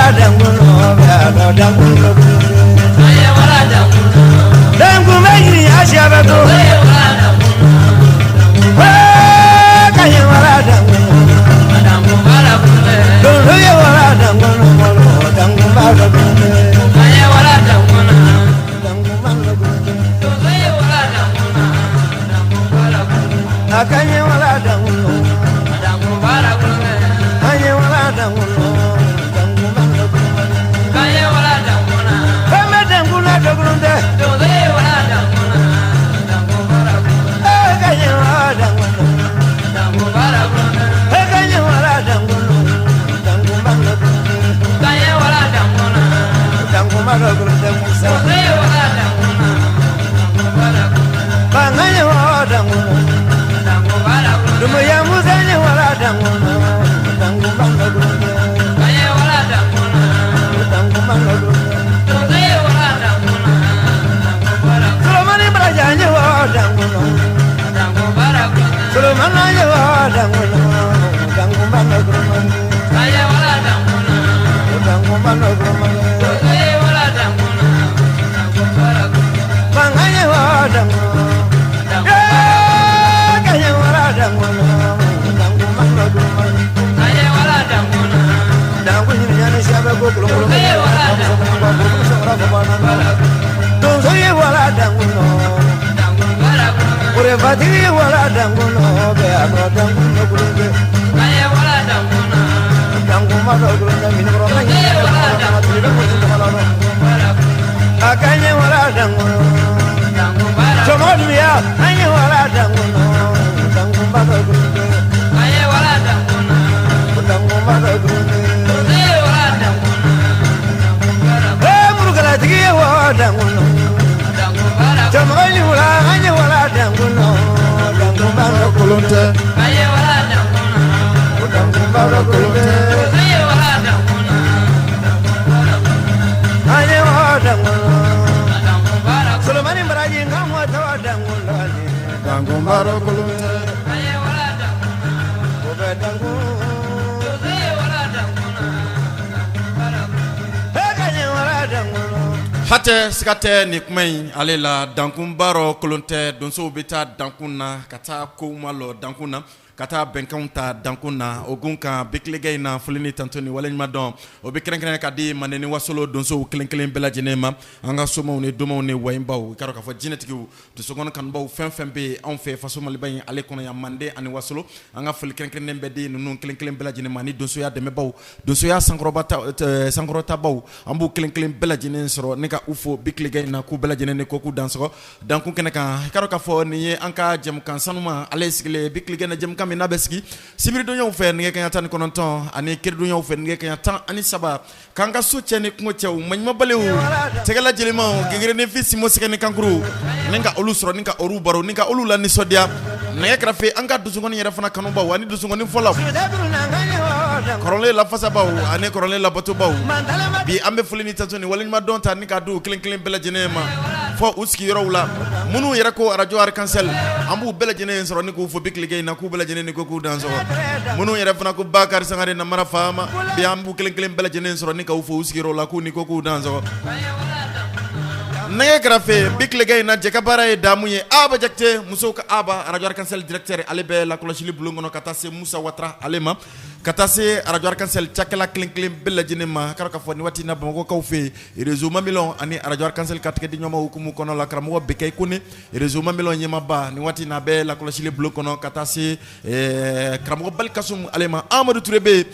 Wala dankun bɛ ɲini asiya bɛ to ka wala donso ye wala dankun a ka wala Fatigi wala Murukalatigi Kolon tɛ Hatɛ siga tɛ nin kuma in ale la dankunbaarɔ kolon tɛ donsow bɛ taa dankun na ka taa kow malɔ dankun na ka taa bɛnkanw ta dankun na o gun kan bi tilegan in na foli ni tanto ni waleɲuman dɔn o bɛ kɛrɛnkɛrɛn ka di manden ni wasolo donsow kelen kelen bɛɛ lajɛlen ma an ka somaw ni domaw ni wayibaw i k'a dɔn k'a fɔ jinɛtigiw donsokɔni kanubaw fɛn fɛn bɛ yen anw fɛ faso maliba in ale kɔnɔ yan manden ani wasolo an ka foli kɛrɛnkɛrɛnnen bɛ di ninnu kelen kelen bɛɛ lajɛlen ma ni donsoya dɛmɛbaw donsoya sankɔrɔtabaw an b'u kelen kelen bɛɛ lajɛlen sɔrɔ ni ka u fo bi tilegan in na k'u bɛɛ lajɛlen ni ko k'u dansɔgɔ dankun kɛnɛ kan i k'a dɔn k'a fɔ nin ye an ka jɛmukan sanuma ale sigilen bi tilegan na jɛmukan min n'a bɛ sigi sibiridonyaw fɛ nɛgɛ kanɲɛ 19 ani kiridonyaw fɛ nɛgɛ kanɲɛ 13 k'an ka so cɛ ni kungo cɛw maɲumanbaliw tɛgɛla jelimaw gingirinin fi simo sɛgɛ ni kankuru ni ka olu sɔrɔ ni ka olu baro ni ka olu lanisɔndiya nɛgɛ kɛrɛfɛ an ka donsokɔni yɛrɛ fana kanubaw ani donsokɔni fɔlaw kɔrɔlen lafasabaw ani kɔrɔlen labatobaw bi an bɛ foli ni tanto ni waleɲuman dɔn ta ni ka di u kelen kelen bɛɛ lajɛlen ma fɔ u sigiyɔrɔw la minnu yɛrɛ ko arajo Arc-en-Ciel an b'u bɛɛ lajɛlen sɔrɔ ni k'u fo bi tilegan in na k'u bɛɛ lajɛlen ni ko k'u dansɔgɔ minnu yɛrɛ fana ko Bakari Sangare namara faama bi an b'u kelen kelen bɛɛ lajɛlen sɔrɔ ni k'u fo u sigiyɔrɔw la k'u ni ko k'u dansɔgɔ nɛgɛ kɛrɛfɛ bi tilegan in na jɛ ka baara ye damu ye Aba Jakite musow ka Aba arajo Arc-en-Ciel directeur ale bɛ lakɔlɔsili bulon kɔnɔ ka taa se Musa Watara ale ma ka taa se arajo Arc-en-Ciel cakɛla kelen kelen bɛɛ lajɛlen ma k'a k'a fɔ nin waati na Bamakɔkaw fɛ yen réseau Mamelon ani arajo Arc-en-Ciel ka tɛgɛ di ɲɔgɔn ma hukumu kɔnɔ la karamɔgɔ Bekayi Kone réseau Mamelon ɲɛmaaba nin waati na a bɛ lakɔlɔsili bulon kɔnɔ ka taa se karamɔgɔ Balikasum ale ma Amadu Ture bɛ yen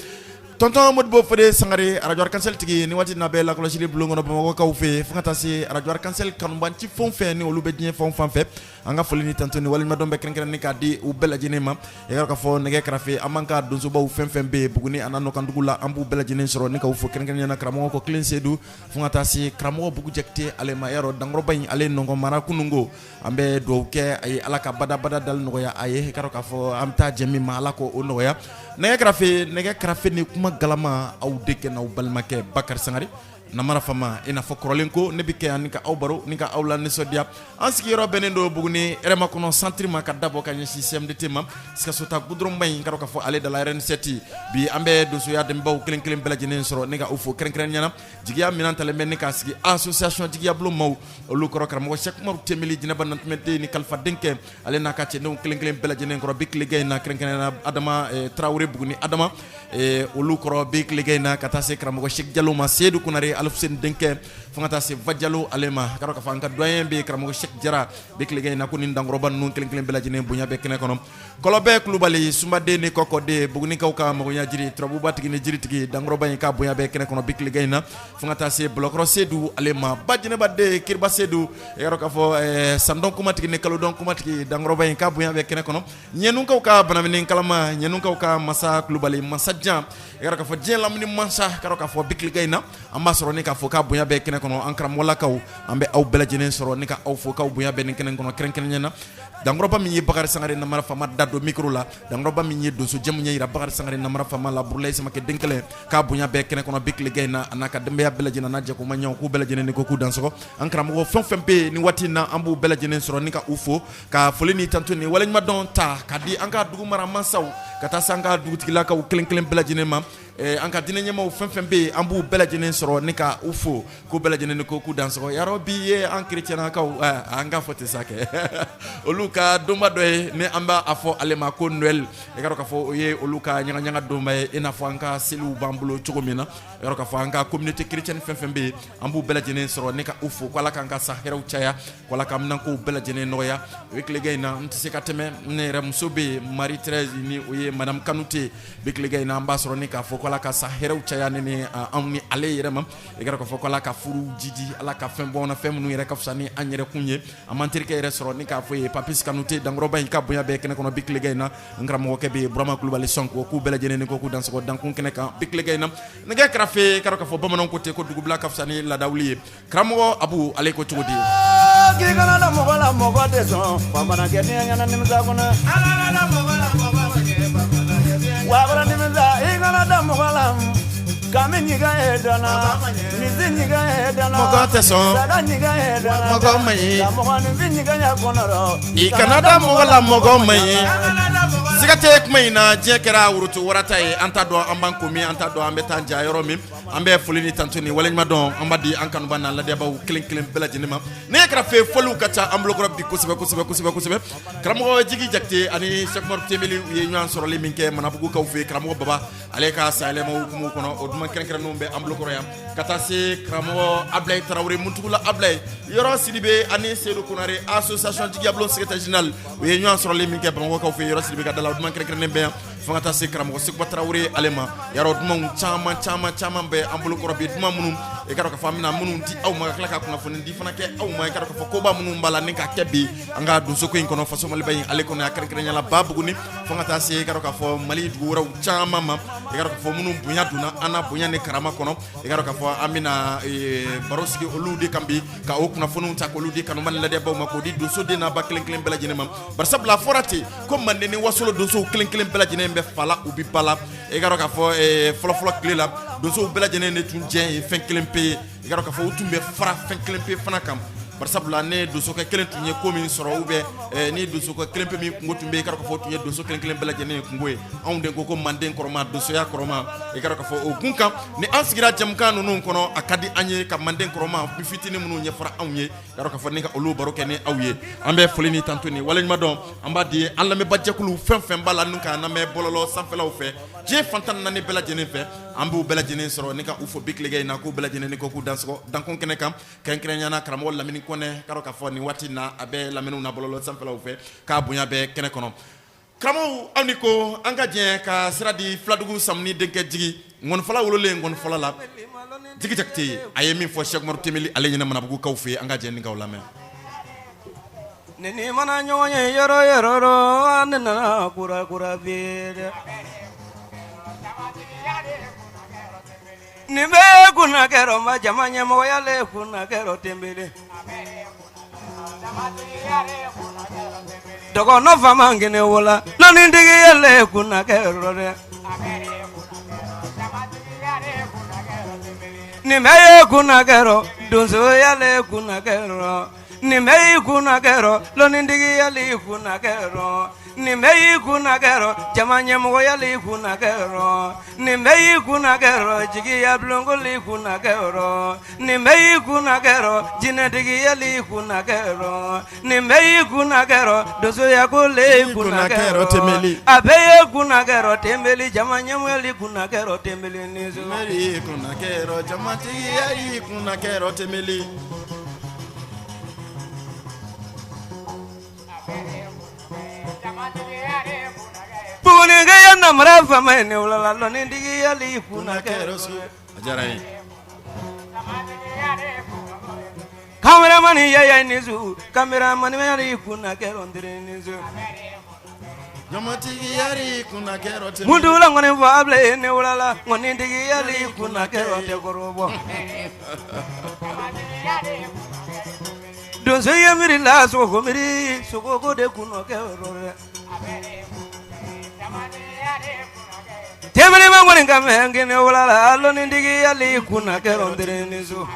tonton Modibo Fode Sangare arajo Arc-en-Ciel tigi nin waati na bɛ lakɔlɔsili bulon kɔnɔ Bamakɔkaw fɛ yen fo ka taa se arajo Arc-en-Ciel kanubanci fɛn o fɛn ni olu bɛ diɲɛ fan o fan fɛ an ka foli ni tanto ni waleɲumandɔn bɛ kɛrɛnkɛrɛnnen k'a di u bɛɛ lajɛlen ma i k'a fɔ nɛgɛ kɛrɛfɛ an b'an ka donsobaw fɛn fɛn bɛ yen Buguni a n'a nɔkandugu la an b'u bɛɛ lajɛlen sɔrɔ ni k'u fo kɛrɛnkɛrɛnnenya na karamɔgɔ ko kelen Sedu fo ka taa se karamɔgɔ Bugu Jakite ale ma y'a dɔn dankɔrɔba in ale nɔngɔn mara kununko an bɛ dugawu kɛ a ye Ala ka badabada dali nɔgɔya a ye i k'a dɔn k'a fɔ an bɛ taa jɛ min ma Ala k'o nɔgɔya nɛgɛ kɛrɛfɛ ni kuma galama aw denkɛ n'aw balimakɛ Bakari Sangare. Namara Fama i n'a fɔ kɔrɔlen ko ne bɛ kɛ yan ni ka aw baro ni ka aw la nisɔndiya. An sigiyɔrɔ bɛnnen don Buguni Hɛrɛma kɔnɔ centre ma ka dabɔ ka ɲɛsin CMDT ma Sikaso ta goudron ba in ka dɔn k'a fɔ ale da la RN7. Bi an bɛ donsoya dɛmɛbaaw kelen kelen bɛɛ lajɛlen sɔrɔ ni ka u fo kɛrɛnkɛrɛnnenya la. Jigiya minɛn talen bɛ ni k'a sigi association jigiyabulon maaw olu kɔrɔ karamɔgɔ Sɛki Umaru Tɛnbeli jinɛba Nantumɛden ni kalifa denkɛ ale n'a ka cɛdenw kelen kelen bɛɛ lajɛlen kɔrɔ bi tilegan in na kɛrɛnkɛrɛnnenya la Adama Tarawele Buguni Adama olu kɔrɔ bi tilegan in na ka taa se karamɔgɔ Sɛki Jalo ma Seyidu Konare Alifuseni denkɛ fo ka taa se Vajalo ale ma ka dɔn k'a fɔ an ka doyen bɛ karamɔgɔ Sɛki Jara bi tilegan in na ko nin dankɔrɔba ninnu kelen kelen bɛɛ lajɛlen bonya bɛ kɛnɛ kɔnɔ. Kɔlɔbɛ Kulubali Sunbaden ni kɔkɔden Bugunikaw ka magoɲɛ jiri turabubatigi ni jiritigi dankɔrɔba in ka bonya bɛ kɛnɛ kɔnɔ bi tilegan in na fo ka taa se Bɔlɔkɔrɔ Sedu ale ma ba jɛnɛbaden Kiriba Sedu i y'a dɔn k'a fɔ sandɔn kumatigi ni kalodɔn kumatigi dankɔrɔba in ka bonya bɛ kɛnɛ kɔnɔ. Ɲɛnukaw ka banamini kalama ɲɛnukaw ka masa Kulubali masajan i y'a dɔn k'a fɔ diɲɛ lamini mansa ka dɔn k'a fɔ bi tilegan in na an b'a sɔrɔ ni k'a fɔ k'a bonya bɛ kɛnɛ kɔnɔ. An karamɔgɔlakaw an bɛ aw bɛɛ lajɛlen sɔrɔ ni ka aw fo k'aw bonya bɛ nin kɛnɛ kɔnɔ kɛrɛnkɛrɛnnenya na. Dankɔrɔba min ye Bakari Sangare Namara Fama da don micro la, dankɔrɔba min ye donso jɛmu ɲɛ yira Bakari Sangare Namara Fama la, Burulayi Samakɛ den kelen k'a bonya bɛɛ kɛnɛ kɔnɔ bi tilegan in na, a n'a ka denbaya bɛɛ lajɛlen n'a jɛkomaɲɔgɔnw k'u bɛɛ lajɛlen ni ko k'u dansɔgɔ. An karamɔgɔ fɛn fɛn bɛ yen ni waati in na, an b'u bɛɛ lajɛlen sɔrɔ ni ka u fo ka foli ni tanto ni waleɲumandɔn ta ka di an ka dugu mara mansaw ka taa se an ka dugutigilakaw kelen kelen bɛɛ lajɛlen ma. An ka diinɛ ɲɛmaaw fɛn fɛn bɛ yen, an b'u bɛɛ lajɛlen sɔrɔ ni ka u fo k'u bɛɛ lajɛlen ni ko k'u dansɔgɔ. Yarabi ye an kerecɛnnakaw, an k'a fɔ ten sa kɛ olu ka donba dɔ ye ni an b'a fɔ ale ma ko Noël. I ka dɔn k'a fɔ o ye olu ka ɲagaɲaga donba ye, i n'a fɔ an ka seliw b'an bolo cogo min na. I ka dɔn k'a fɔ an ka communauté chrétienne fɛn fɛn bɛ yen, an b'u bɛɛ lajɛlen sɔrɔ ni ka u fo ko Ala k'an ka san hɛrɛw caya, ko Ala k'an minankow bɛɛ lajɛlen nɔgɔya. O ye tilegan in na n tɛ se ka tɛmɛ ne yɛrɛ muso bɛ yen Marie Thérèse ni o ye madame Kanute bi tilegan in na an b'a sɔrɔ ni k'a fɔ ko Ala ka san hɛrɛw caya ne ni anw ni ale yɛrɛ ma. I ka dɔn k'a fɔ ko Ala ka furu jidi, Ala ka fɛn bɔ an na fɛn minnu yɛrɛ ka fisa ni an yɛrɛ kun ye. An b'an terikɛ yɛrɛ sɔrɔ ni k'a fɔ ye Papis Kanute dankɔrɔba in ka bonya bɛɛ kɛnɛ kɔnɔ bi tilegan in na. N karamɔgɔkɛ bɛ yen Burama Kulubali Sɔnko k'u bɛɛ lajɛlen ni ko k'u dansɔgɔ dankun kɛnɛ kan bi tilegan in na. Nɛgɛ kɛrɛfɛ ka dɔn k'a fɔ bamananw ko ten ko dugubila ka fisa ni ladawuli ye. Karamɔgɔ Abu ale ko cogo di? K'i kana da mɔgɔ la mɔgɔ tɛ sɔn bamanankɛ ni ɲɛna nimisa kɔnɔ wakɔrɔ nimisa i kana da mɔgɔ la kami ɲiga ye dɔnna misi ɲiga ye dɔnna mɔgɔ tɛ sɔn saga ɲiga ye dɔnna mɔgɔ man ɲi ka mɔgɔninfin ɲiga ye kɔnɔ i kana da mɔgɔ la mɔgɔ man ɲi. Siga tɛ kuma in na, diɲɛ kɛra woroto warata ye. An t'a dɔn an b'an ko min, an t'a dɔn an bɛ taa ja yɔrɔ min. An bɛ foli ni tanto ni waleɲuman dɔn an b'a di an kanuba n'an ladiyabaaw kelen kelen bɛɛ lajɛlen ma. Nɛgɛ kɛrɛfɛ foliw ka ca an bolokɔrɔ bi kosɛbɛ kosɛbɛ kosɛbɛ kosɛbɛ. Karamɔgɔ Jigi Jakite ani Sɛki Umaru Tɛnbeli u ye ɲɔgɔn sɔrɔli min kɛ Manabugukaw fɛ, karamɔgɔ Baba ale ka sayɛlɛma hukumu kɔnɔ, o duman kɛrɛnkɛrɛnnenw bɛ an bolokɔrɔ yan ka taa se karamɔgɔ Abulayi Tarawele Muntugula Abulayi Yɔrɔ Sidibe ani Seyidu Konare association Jigiyabulon secrétaire général u ye ɲɔgɔn sɔrɔli min kɛ Bamakɔkaw fɛ, Yɔrɔ Sidibe ka da la, o duman kɛrɛnkɛrɛnnen bɛ yan fo ka taa se karamɔgɔ Seguba Tarawele ale ma. Yarɔ dumanw caman caman caman bɛ an bolokɔrɔ bi, duman minnu i ka dɔn k'a fɔ an bɛna minnu di aw ma ka tila ka kunnafoni di fana kɛ aw ma. I ka dɔn k'a fɔ koba minnu b'a la ni ka kɛ bi an ka donsoko in kɔnɔ faso Maliba in ale kɔnɔ, a kɛrɛnkɛrɛnnenya la ba Buguni fo ka taa se i ka dɔn k'a fɔ Mali dugu wɛrɛw caman ma. I ka dɔn k'a fɔ minnu bonya donna an na bonya ni karama kɔnɔ, i ka dɔn k'a fɔ an bɛna baro sigi olu de kan bi ka o kunnafoniw ta k'olu di kanuba ni ladiyabaaw ma, k'o di donso den n'a ba kelen kelen bɛɛ lajɛlen ma. Barisabula a fɔra ten ko Manden ni Wasolo donsow kelen kelen bɛɛ lajɛlen bɛ fa la, u bɛ ba la. I ka dɔn k'a fɔ fɔlɔfɔlɔ tile la donsow bɛɛ lajɛlen de tun jɛ ye fɛn kelen pe ye. I ka dɔn k'a fɔ u tun bɛ fara fɛn kelen pe fana kan. Barisabula ni donsokɛ kelen tun ye ko min sɔrɔ ou bien ni donsokɛ kelen pe min kunko tun bɛ yen, i ka dɔn k'a fɔ o tun ye donso kelen kelen bɛɛ lajɛlen ye kunko ye. Anw de ko ko Manden kɔrɔma, donsoya kɔrɔma. I ka dɔn k'a fɔ o kun kan ni an sigira jɛmukan ninnu kɔnɔ, a ka di an ye ka Manden kɔrɔma fitinin minnu ɲɛfɔra anw ye, ka dɔn k'a fɔ ni ka olu baro kɛ ni aw ye. An bɛ foli ni tanto ni waleɲuman dɔn an b'a di an lamɛnbaajɛkulu fɛn fɛn b'a la n'u k'an lamɛn bɔlɔlɔ sanfɛlaw fɛ diɲɛ fan 14 bɛɛ lajɛlen fɛ. An b'u bɛɛ lajɛlen sɔrɔ ni ka u fo bi tilegan in na k'u bɛɛ lajɛlen ni ko k'u dansɔgɔ dankun kɛnɛ kan, kɛrɛnkɛrɛnnenya la karamɔgɔ Lamini Kɔnɛ ka dɔn k'a fɔ nin waati in na a bɛ lamɛnniw na bɔlɔlɔ sanfɛlaw fɛ, k'a bonya bɛ kɛnɛ kɔnɔ. Karamɔgɔw aw ni ko an ka jɛ ka sira di Filadugu Samuni denkɛ Jigi ŋɔnifɔla wololen ŋɔnifɔla la, Jigi Jakite a ye min fɔ Sɛki Umaru Tɛnbeli ale ɲɛna Manabugukaw fɛ, an ka jɛ ni k'aw lamɛn. Ne ni mana ɲɔgɔn ye yɔrɔ yɔrɔ rɔ, ne nana kura kura bi dɛ. Nin bɛ kunnakɛrɔ ma jama ɲɛmɔgɔya le kunnakɛrɔ Tɛnbeli. Dɔgɔnɔ faama kɛnɛ wala lɔnnitigiya le kunnakɛrɔ dɛ. Nin bɛɛ ye kunnakɛrɔ, donsoya le kunnakɛrɔ. Nin bɛɛ y'i kunnakɛrɔ, lɔnnitigiya le kunnakɛrɔ. Nin bɛɛ y'i kunnakɛrɔ, jama ɲɛmɔgɔya le kunnakɛrɔ. Nin bɛɛ y'i kunnakɛrɔ, jigiya bulonko le kunnakɛrɔ. Nin bɛɛ y'i kunnakɛrɔ, jinɛtigiya le kunnakɛrɔ. Nin bɛɛ y'i kunnakɛrɔ, donsoya ko le kunnakɛrɔ. Tɛmɛli. A bɛɛ ye kunnakɛrɔ, Tɛnbeli, jama ɲɛmɔgɔya le kunnakɛrɔ, Tɛnbeli ni so. Mɛri kunnakɛrɔ, jamatigiya y'i kunnakɛrɔ, Tɛnbeli. Bugunikɛ ye namara faama ye ne wulala, lɔnnitigiya le kunnakɛrɔ. A diyara n ye. Kameramani yaya ni su, kameramani yari kunnakɛrɔ, n ni su. Jamatigi yari kunnakɛrɔ, Tɛnbeli. Mutula ŋɔni fɔ a bila ne wulala, ŋɔnitigiya le kunnakɛrɔ tɛ kɔrɔbɔ. Donso ye miiri la, sogo miiri, sogoko de kunnakɛrɔ dɛ. Tɛnbeli ma ŋɔni ka mɛn kɛnɛ wulala, lɔnnitigiya le kunnakɛrɔ, n ni su.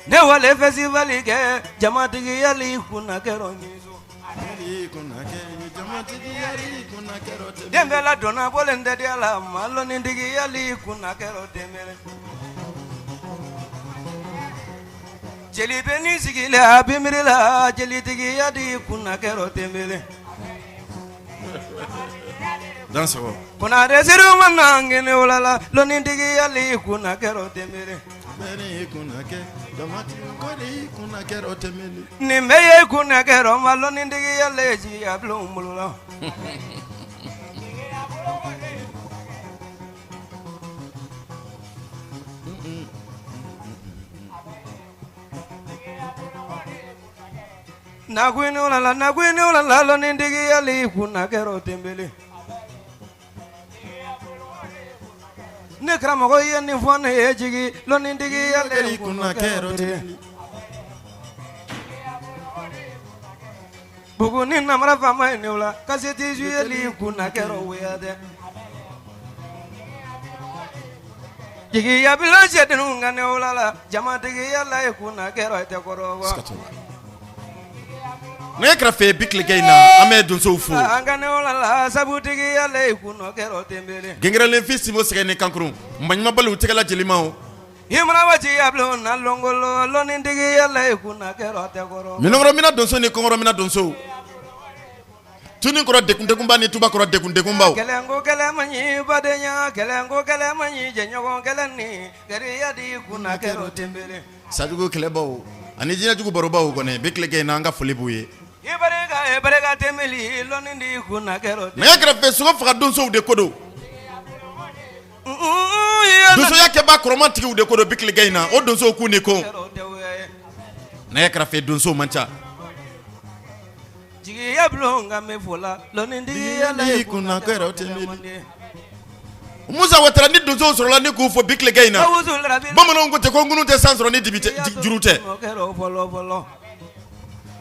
Ne wale festival kɛ, jamatigiya le kunnakɛrɔ ni su. Jamatigi kunnakɛrɔ. Den bɛɛ la donna bɔlen tɛ diya la, ma lɔnnitigiya le kunnakɛrɔ, Tɛnbeli. Jeli bɛ ni sigi la, a bɛ miiri la, jelitigiya de kunnakɛrɔ, Tɛnbeli. Dansɔgɔ. Konare seru ma na kɛnɛ wulala, lɔnnitigiya le kunnakɛrɔ, Tɛnbeli. Mɛri kunnakɛ, jamatigi kɔni kunnakɛrɔ, Tɛnbeli. Nin bɛɛ ye kunnakɛrɔ, ma lɔnnitigiya le jigiya bulon bolo la. Nakuini wulala, nakuini wulala, lɔnnitigiya le kunnakɛrɔ, Tɛnbeli. Ne karamɔgɔ ye nin fɔ ne ye jigi, lɔnnitigiya le kunnakɛrɔ. Tɛnbeli. Buguni namara faama ye ne wula, kaseti zuyeli kunnakɛrɔ weya dɛ. Jigiya bulon cɛdenw ka ne wulala, jamatigiya la ye kunnakɛrɔ tɛ kɔrɔ. Nɛgɛ kɛrɛfɛ bi tilenkɛ in na, an bɛ donsow fo. An ka ne wulala, sabutigiya la ye kunnakɛrɔ, Tɛnbeli. Gɛngrɛnlenfin sinbo sɛgɛn ni kankuru maɲumabaliw tɛgɛla jelimaw. Imura jigiya bulon na lɔngolo, lɔnnitigiya la ye kunnakɛrɔ tɛ kɔrɔ. Minɛnkɔrɔmina donso ni kɔnkɔrɔmina donso, tuni kɔrɔ degun-degunba ni tuba kɔrɔ degun-degunbaw. Kɛlɛnko kɛlɛ man ɲi badenya, kɛlɛnko kɛlɛ man ɲi jɛɲɔgɔn kɛlɛ ni gariya di kunnakɛrɔ, Tɛnbeli. Sajugu kɛlɛbaw ani jinɛjugu barobaw kɔni, bi tilenkɛ in na, an ka foli b'u ye. I barika, i barika Tɛnbeli, lɔnni di kunnakɛrɔ. Nɛgɛ kɛrɛfɛ, sogo faga donsow de ko don, donsoya kɛba kɔrɔma tigiw de ko don. Bi tilenkɛ in na, o donsow k'u ni ko. Nɛgɛ kɛrɛfɛ, donsow man ca. Jigiya bulon ka mɛn fo la, lɔnnitigiya la ye kunnakɛrɔ, Tɛnbeli. Musa Watara ni donsow sɔrɔla ni k'u fo bi tilenkɛ in na, bamananw ko ten ko ŋunu tɛ san sɔrɔ ni dibi tɛ, juru tɛ. Fɔlɔ fɔlɔ.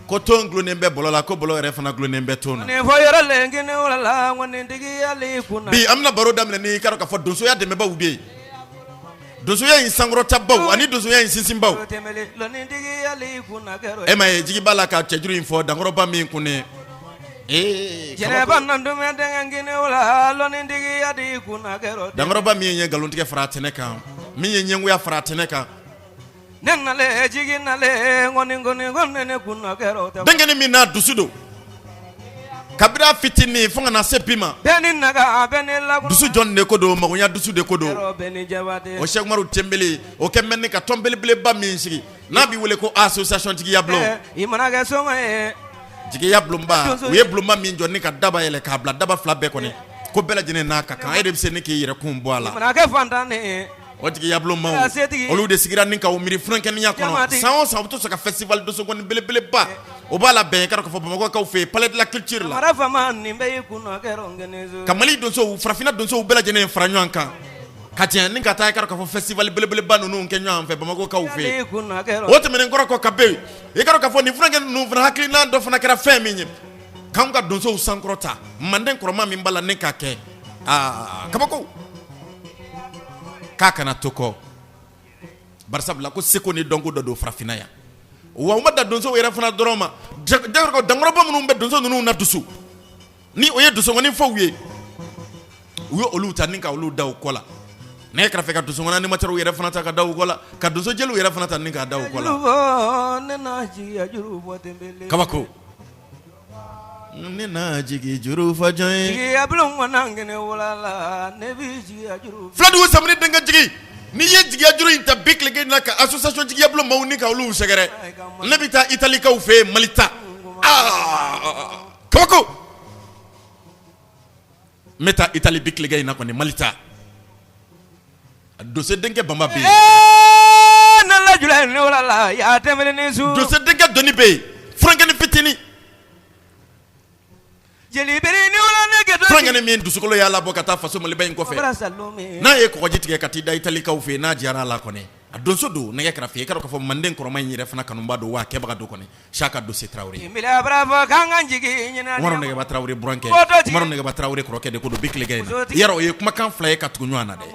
Ko ton gulonnen bɛ bɔlɔ la, ko bɔlɔ yɛrɛ fana gulonnen bɛ ton na. Nin fɔ yɔrɔ le kini wala ŋɔnitigiya le kunna. Bi an bɛna baro daminɛ ni i ka dɔn k'a fɔ donsoya dɛmɛbaw de ye, donsoya in sankɔrɔtabaw ani donsoya in sinsinbaw. Tɛnbeli, lɔnnitigiya le kunnakɛrɔ. E ma ye, jigi b'a la ka cɛjuru in fɔ dankɔrɔba min kun ee. Jɛnɛba na dumɛ denkɛ kini wala, lɔnnitigiya de kunnakɛrɔ. Dankɔrɔba min ye nkalontigɛ fara a tɛnɛ kan, min ye ɲɛngoya fara a tɛnɛ kan. Ne nalen jigi nalen ŋɔni ŋɔni ŋɔni ne kunnakɛrɔ tɛ. Denkɛnin min n'a dusu don kabini a fitinin fo ka na se bi ma. Bɛɛ ni naga, bɛɛ ni lakuru. Dusu jɔn de ko don? Magonya dusu de ko don. Bɛɛ ni jabate. O Sɛki Umaru Tɛnbeli, o kɛ mɛn ni ka tɔn belebeleba min sigi n'a bɛ wele ko association Jigiya Bulon. I mana kɛ soma ye. Jigiya bulonba, u ye bulonba min jɔ ni ka daba yɛlɛ k'a bila daba fila bɛɛ kɔni, ko bɛɛ lajɛlen n'a ka kan, e de bɛ se ni k'i yɛrɛ kun bɔ a la. I mana kɛ fantan de ye. O jigiya bulonbaw, olu de sigira ni ka u miiri furakɛniya kɔnɔ, san o san u bɛ to ka festival donsokɔni belebeleba o b'a la bɛn, i ka dɔn k'a fɔ Bamakɔkaw fɛ yen, palais de la culture la. Mara faama nin bɛɛ y'i kunnakɛrɔ ka Mali donsow, farafinna donsow bɛɛ lajɛlen fara ɲɔgɔn kan ka jɛ ni ka taa i ka dɔn k'a fɔ festival belebeleba ninnu kɛ ɲɔgɔn fɛ Bamakɔkaw fɛ yen. O tɛmɛnen kɔrɔ kɔ ka bɛ yen, i ka dɔn k'a fɔ nin furakɛ ninnu fana hakilina dɔ fana kɛra fɛn min ye k'anw ka donsow sankɔrɔta, manden kɔrɔma min b'a la ni k'a kɛ aa kabako. K'a kana to kɔ, barisabula ko seko ni dɔnko dɔ don farafinna yan. Wa u ma dan donsow yɛrɛ fana dɔrɔn ma, dankɔrɔba minnu bɛ donso ninnu na dusu ni o ye donsokɔni fɔw ye, u ye olu ta ni ka olu da u kɔ la. Nɛgɛ kɛrɛfɛ ka donsokɔni animateurs yɛrɛ fana ta ka da u kɔ la, ka donso jeliw yɛrɛ fana ta ni ka da u kɔ la. Kabako, ne na jigi juru fɔ jɔn ye? Filadugu Samini denkɛ jigi, n'i ye jigiya juru in ta bi tile na ka association jigiya bulon maaw ni ka olu sɛgɛrɛ, ne bɛ taa Italikaw fɛ yen Malita. Aa, kabako, n bɛ taa Itali bi tile in na kɔni, Malita. Donso denkɛ banba bɛ yen. Donso denkɛ dɔnni bɛ yen, furakɛni fitinin furankɛni min dusukolo y'a labɔ ka taa faso Maliba in kɔfɛ, n'a ye kɔgɔji tigɛ ka t'i da Italikaw fɛ yen, n'a diyara a la kɔni, a donso don. Nɛgɛ kɛrɛfɛ, i k'a dɔn k'a fɔ manden kɔrɔma in yɛrɛ fana kanuba don, wa a kɛbaga don kɔni. Saka Dose Tarawele, Umaru Nɛgɛba Tarawele burankɛ, Umaru Nɛgɛba Tarawele kɔrɔkɛ de ko don bi tile in na. Yarɔ, o ye kumakan fila ye ka tugu ɲɔgɔn na dɛ.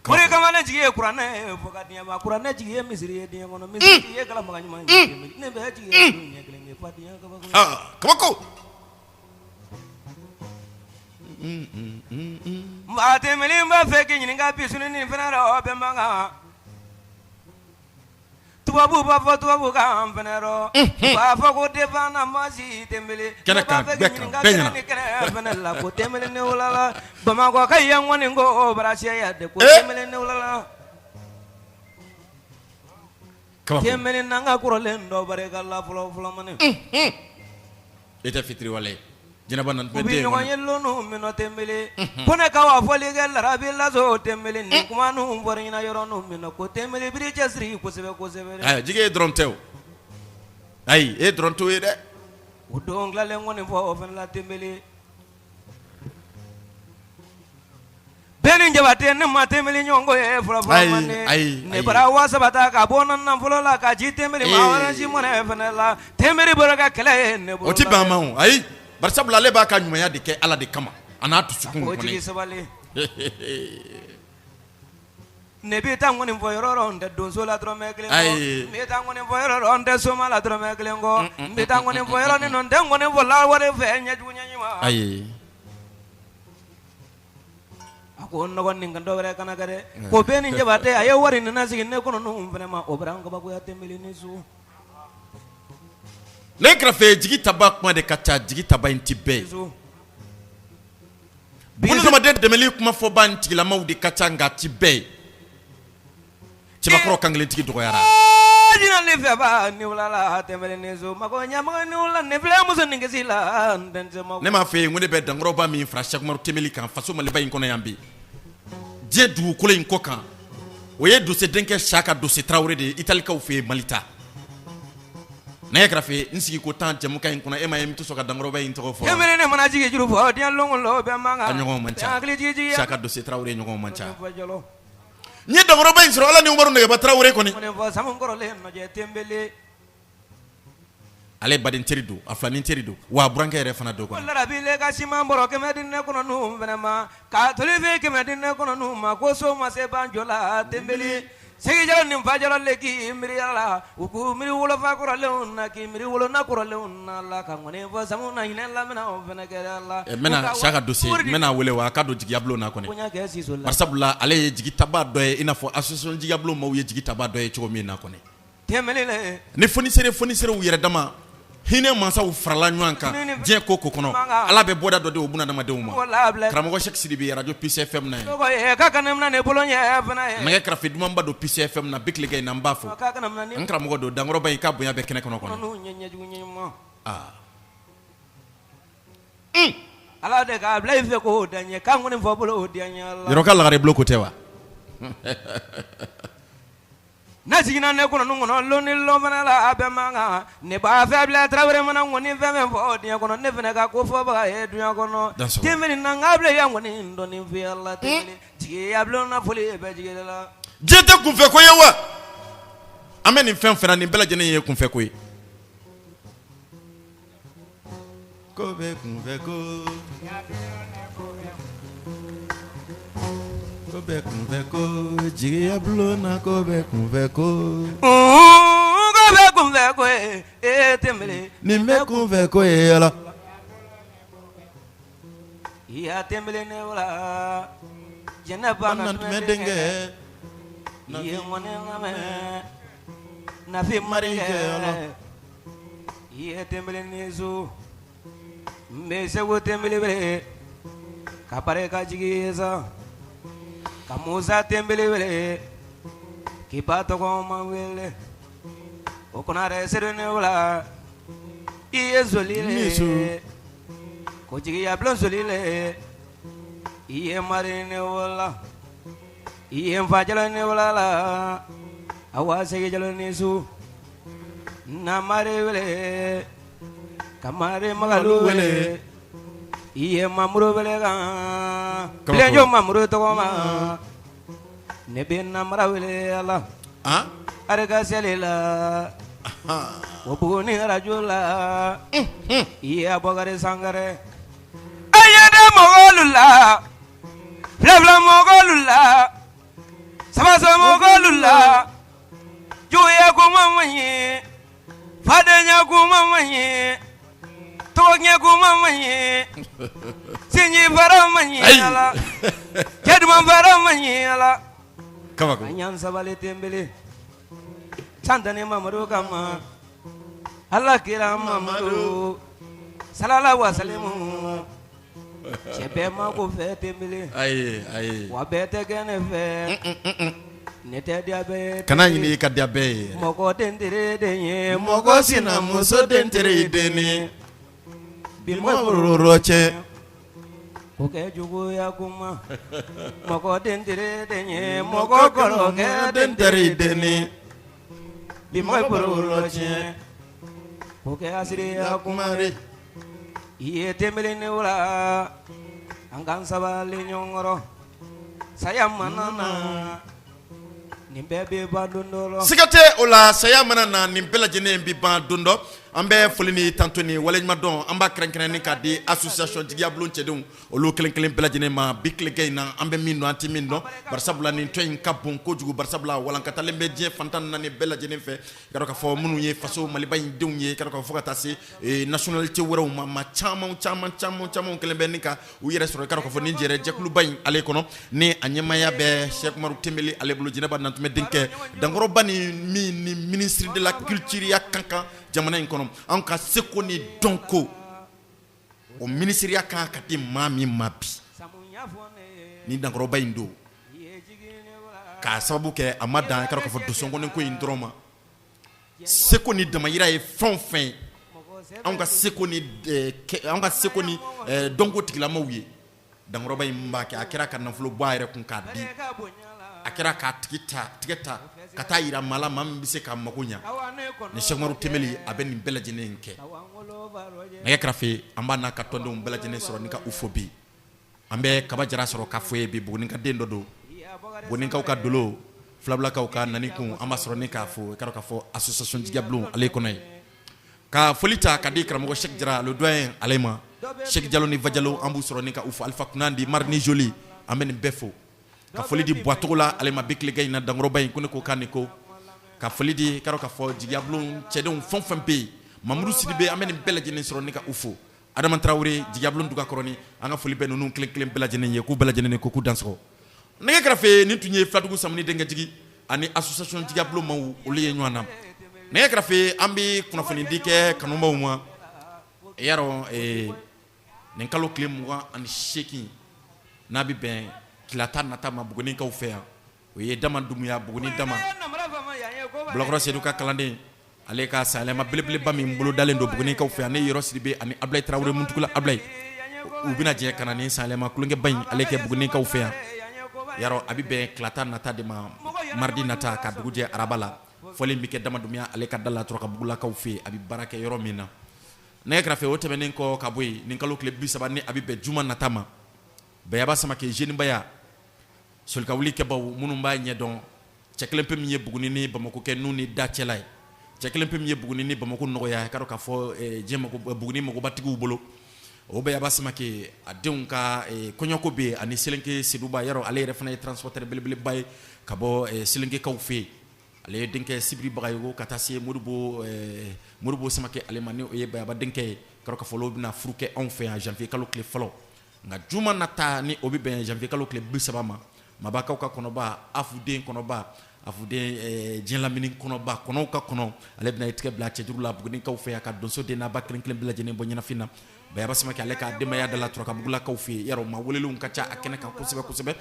Mori kamalen jigi ye kuranɛ ye fo ka diɲɛ ban, kuranɛ jigi ye misiri ye diɲɛ kɔnɔ, misiri jigi ye galamaga ɲuman ye, ne bɛ jigi ye ɲɛ kelen ye fa diɲɛ kabako. Aa, kabako. Maa tɛmɛnen b'a fɛ k'i ɲininka bi sini nin fana rɔ bɛɛ man kan, tubabu b'a fɔ tubabu kan fana rɔ, u b'a fɔ ko devant la masi Tɛnbele, kɛnɛ kan, ne b'a fɛ k'i bɛɛ kan, ɲininka bɛɛ kɛnɛ ɲɛna. ni kɛnɛ fana la ko Tɛnbele ne wulala Bamakɔ ka yan kɔni ko barasiya de ko Eh! Tɛnbele ne wulala. Kabako. Tɛnbele n'an ka kɔrɔlen dɔ barika la fɔlɔ fɔlɔ mani. E tɛ fitiriwale ye jinɛba na U bɛ ɲɔgɔn ye lon min na Tɛnbele ko ne ka wa fɔli kɛ larabi laso Tɛnbele nin kuma ninnu fɔra ɲɛna yɔrɔ min na ko Tɛnbele biri cɛsiri kosɛbɛ kosɛbɛ. Ayi jigi, e dɔrɔn tɛ o, ayi, e dɔrɔn t'o ye dɛ. O don tilalen kɔni fɔ o fana la Tɛnbele Bɛɛ ni Jabatɛ ne ma Tɛnbele ɲɔgɔn ko ye fɔlɔ fɔlɔ mande. Ayi, Ne bara 3000 ta ka bɔ n na nafolo la ka ci Tɛnbele ma Orange Money fana la Tɛnbele bɔra ka kɛlɛ ye ne bolo O tɛ bɛn a ma o, ayi, bari sabula ale b'a ka ɲumanya de kɛ Ala de kama a n'a dusukun Ko kɔni. jigi sabali. Ne bɛ taa nkɔni fɔ yɔrɔ yɔrɔ n tɛ donso la dɔrɔmɛ kelen kɔ. Ayi. N bɛ taa nkɔni fɔ yɔrɔ yɔrɔ n tɛ soma la dɔrɔmɛ kelen kɔ. N bɛ taa nkɔni fɔ yɔrɔ ni n tɛ nkɔni fɔ lawale fɛ ɲɛjugu ɲɛɲuman. Ayi. A ko n dɔgɔnin kan dɔwɛrɛ kana kɛ dɛ, ko bɛɛ ni Jabatɛ a ye wari nana sigi ne kɔnɔ ninnu fana ma o bɛra n kabakoya Tɛnbele ni su. Ne kɛrɛfɛ jigi taba kuma de ka ca, jigi taba in tɛ bɛɛ ye. Bunadamaden dɛmɛli kuma fɔba in tigilamaw de ka ca, nka a tɛ bɛɛ ye. Cɛbakɔrɔ kankelentigi dɔgɔyara. Jinɛ fɛ ba ni wulala Tɛnbele ni su mako ɲɛmɔgɔ ni wula ni filɛ muso ni kisi la n tɛ ma. Ne m'a fɛ yen ko ne bɛ dankɔrɔba min fara Sɛki Umaru Tɛnbeli kan faso Maliba in kɔnɔ yan bi, diɲɛ dugukolo in kɔ kan, o ye Dose denkɛ Saka Dose Tarawele de ye Italikaw fɛ yen Malita. Nɛgɛ kɛrɛfɛ n sigi ko 10 jɛmukan in kɔnɔ, e ma ye n tɛ sɔn ka dankɔrɔba in tɔgɔ fɔ. Tɛnbele ne mana jigi juru fɔ diɲɛ lon o lon bɛɛ man kan. A ɲɔgɔn man ca. Hakili jigi jigi. Saka Dose Tarawele ɲɔgɔn man ca. N ye dankɔrɔba in sɔrɔ Ala ni Umaru Nɛgɛba Tarawele kɔni. Ale baden teri don, a filanin teri don, wa a burankɛ yɛrɛ fana don kɔni. Ko ka siman bɔrɔ 100 di ne kɔnɔ ninnu fana ma, ka tolifin 100 di ne kɔnɔ ninnu ma, ko so ma se ban jɔ la Tɛnbele. Segi Jalo ni Fa Jalo le k'i miiri a la, u k'u miiri wolofa kɔrɔlenw na, k'i miiri wolona kɔrɔlenw na la, ka ŋɔni fɔ samu na hinɛ lamina o fana kɛra la. N bɛna Saka Dose, n bɛna a wele wa a ka don jigiyabulon na kɔni. Bonya kɛ siso la. Barisabula ale ye jigi tabaa dɔ ye, i n'a fɔ association jigiyabulon maaw ye jigi tabaa dɔ ye cogo min na kɔni. Ni fonisere foniserew yɛrɛ dama hinɛ mansaw farala ɲɔgɔn kan diɲɛ ko ko kɔnɔ, Ala bɛ bɔda dɔ di o bunadamadenw ma. Karamɔgɔ Sɛki Sidibe radio Peace FM na yen, nɛgɛ karafe dumanba don Peace FM na bi tile in na, n b'a fo n karamɔgɔ don dankɔrɔba in ka bonya bɛ kɛnɛ kɔnɔ kɔni. Aa Ala de k'a bila i fɛ k'o da n ye k'an kɔni fɔ bolo o diya n ye Ala. Yɔrɔ ka lagare bulon ko tɛ wa? Ne jiginna ne kɔnɔ kɔnɔ lon ni lon fana la a bɛɛ man kan ne b'a fɛ bila Tarawele mana ŋɔni fɛn fɛn fɔ diɲɛ kɔnɔ ne fana ka ko fɔbaga ye dunya kɔnɔ Tɛnbele na n k'a bila yan ŋɔni dɔɔni f'i la Tɛnbele jigiya bulon na foli bɛ jigi la. Diɲɛ tɛ kunfɛ ko ye wa? An bɛ nin fɛn fɛn na nin bɛɛ lajɛlen ye kunfɛ ko ye. Ko bɛ kunfɛ ko ko bɛ kunfɛ ko jigiya bulon na ko bɛ kunfɛ ko ko bɛ kunfɛ ko e Tɛnbele nin bɛ kunfɛ ko ye yala ya Tɛnbele ne wala Jɛnɛba Nantumɛ denkɛ i ye ŋɔni lamɛn Nafi marikɛ i ye Tɛnbele ni su n bɛ Segu Tɛnbele wele ka barika jigi sa ka Musa Tɛnbele wele k'i ba tɔgɔma wele o Konarɛ Sedu ne wala i ye zoli le ko jigiya bulon zoli le i ye mari ne wala i ye n fa jalo ne wala la awa segi jalo ni su na mari wele ka mari magalu wele i ye mamuru wele kan bilenjo mamuru tɔgɔma ne bɛ namara wele ala arika seli la o Buguni arajo la i ye Abubakari Sangarɛ a ye da mɔgɔlu la fila fila mɔgɔlu la saba saba mɔgɔlu la juguya kuma man ɲi fadenya kuma man ɲi tɔgɔtiɲɛ kuma man ɲi sinji fara man ɲi ala cɛ duman fara man ɲi ala kabako an y'an sabali Tɛnbele santani Mamadu kama ala kira Mamadu salala wasalimu cɛ bɛɛ ma ko fɛ Tɛnbele ayi ayi wa bɛɛ tɛ kɛ ne fɛ ne tɛ diya bɛɛ ye kana ɲini i ka diya bɛɛ ye mɔgɔ den tere den ye mɔgɔ sinamuso den tere den ni bi mɔgɔ cɛ o kɛ juguya kuma mɔgɔ den tere den ye mɔgɔ kɔrɔkɛ den tere den ni bi mɔgɔ baro tiɲɛ o kɛ asiriya kuma kumare i ye Tɛnbele ne wala an k'an sabali ɲɔgɔn kɔrɔ saya mana na nin bɛɛ bɛ ban don dɔ la siga tɛ o la saya mana na nin bɛɛ lajɛlen bɛ ban don dɔ an bɛ foli ni tanto ni waleɲuman dɔn an b'a kɛrɛnkɛrɛn k'a di association jigiya bulon cɛdenw olu kelen kelen bɛɛ lajɛlen ma bi tilegan in na an bɛ min dɔn an tɛ min dɔn barisabula nin tɔn in ka bon kojugu barisabula walankatalen bɛ diɲɛ fan 14 bɛɛ lajɛlen fɛ i ka dɔn k'a fɔ minnu ye faso maliba in denw ye i ka dɔn k'a fɔ fo ka taa se nationalité wɛrɛw ma maa caman caman caman caman kɛlen bɛ ni ka u yɛrɛ sɔrɔ i ka dɔn k'a fɔ nin jɛrɛ jɛkuluba in ale kɔnɔ ni a ɲɛmaaya bɛ Sɛki Umaru Tɛnbele ale bolo Jɛnɛba Nantumɛ denkɛ dankɔrɔba ni min ni ministre de la culture ya ka kan jamana in kɔnɔ an ka seko ni dɔnko o minisiriya kan ka di maa min ma bi ni dankɔrɔba in don k'a sababu kɛ a ma dan i ka dɔn k'a fɔ donsokɔni ko in dɔrɔn ma seko ni damayira ye fɛn o fɛn ye anw ka seko ni anw ka seko ni dɔnko tigilamaw ye dankɔrɔba in b'a kɛ a kɛra ka nafolo bɔ a yɛrɛ kun k'a di a kɛra k'a tigi ta tigɛ ta ka taa yira maa la maa min bɛ se k'a mago ɲa ni Sɛki Umaru Tɛnbele a bɛ nin bɛɛ lajɛlen kɛ nɛgɛ kɛrɛfɛ an b'a n'a ka tɔndenw bɛɛ lajɛlen sɔrɔ ni ka u fo bi an bɛ Kaba Jara sɔrɔ ka fo ye bi Buguninka den dɔ don Buguninkaw ka dolo filabulakaw ka nani kun an b'a sɔrɔ ni k'a fo i ka dɔn k'a fɔ association jigiya bulon ale kɔnɔ ye ka foli ta ka di karamɔgɔ Sɛki Jara le doyen ale ma Sɛki Jalo ni Vajalo an b'u sɔrɔ ni ka u fo Alifa Kunandi Mari ni Joli an bɛ nin bɛɛ fo ka foli di Buwatogola ale ma bi tilegan in na dankɔrɔba in ko ne ko k'a ni ko ka foli di ka dɔn k'a fɔ jigiya bulon cɛdenw fɛn o fɛn bɛ yen Mamudu Sidibe an bɛ nin bɛɛ lajɛlen sɔrɔ ni ka u fo Adama Tarawele jigiya bulon dugakɔrɔni an ka foli bɛ ninnu kelen kelen bɛɛ lajɛlen ye k'u bɛɛ lajɛlen ni ko k'u dansɔgɔ nɛgɛ kɛrɛfɛ nin tun ye Filadugu Samuni denkɛ jigi ani association jigiya bulon maaw olu ye ɲɔgɔn na nɛgɛ kɛrɛfɛ an bɛ kunnafonidi kɛ kanubaw ma i y'a dɔn nin kalo tile 28 n'a bɛ bɛn tilata nata ma Bugunikaw fɛ yan o ye Dama Dumuya Buguni Dama Bilakɔrɔ Sedu ka kalanden ale ka sanyɛlɛma belebeleba min bolodalen don Bugunikaw fɛ yan ne Yɔrɔ Sidibe ani Abulayi Tarawele Muntugula Abulayi u bɛna jɛ ka na ni sanyɛlɛma tulonkɛba in ale kɛ Bugunikaw fɛ yan yarɔ a bɛ bɛn tilata nata de ma mardi nata ka dugu jɛ araba la fɔli bɛ kɛ Dama Dumuya ale ka da la Turabugulakaw fɛ yen a bɛ baara kɛ yɔrɔ min na nɛgɛ kɛrɛfɛ o tɛmɛnen kɔ ka bɔ yen nin kalo tile 30 ni a bɛ bɛn juma nata ma Bɛyaba Samakɛ Zenibaya solikawuli kɛbaw minnu b'a ɲɛdɔn cɛ kelen pe min ye Buguni ni Bamakɔ kɛ nun ni da cɛla ye cɛ kelen pe min ye Buguni ni Bamakɔ nɔgɔya i ka dɔn k'a fɔ diɲɛ Buguni magobatigiw bolo. O Bayaba Samake a denw ka kɔɲɔko bɛ yen ani Selenke Seduba, yarɔ ale yɛrɛ fana ye transporteur belebeleba ye ka bɔ Selenkekaw fɛ yen. Ale ye denkɛ Sibiri Bagayogo ka taa se Modibo Modibo Samake ale ma, ni o ye Bayaba denkɛ ye. K'a dɔn k'a fɔ olu bɛna furu kɛ anw fɛ yan janvier kalo tile fɔlɔ, nka juma nata ni o bɛ bɛn janvier kalo tile 30 ma, mabakaw ka kɔnɔba, afuden kɔnɔba, afuden diɲɛ lamini kɔnɔba, kɔnɔw ka kɔnɔ, ale bɛna i tigɛ bila cɛjuru la Bugunikaw fɛ yan ka donso den n'a ba kelen kelen bɛɛ lajɛlen bɔ ɲɛnafin na. Bayaba Samake ale ka denbaya da la Turakabugulakaw fɛ yen, yarɔ maa welelenw ka ca a kɛnɛ kan kosɛbɛ kosɛbɛ.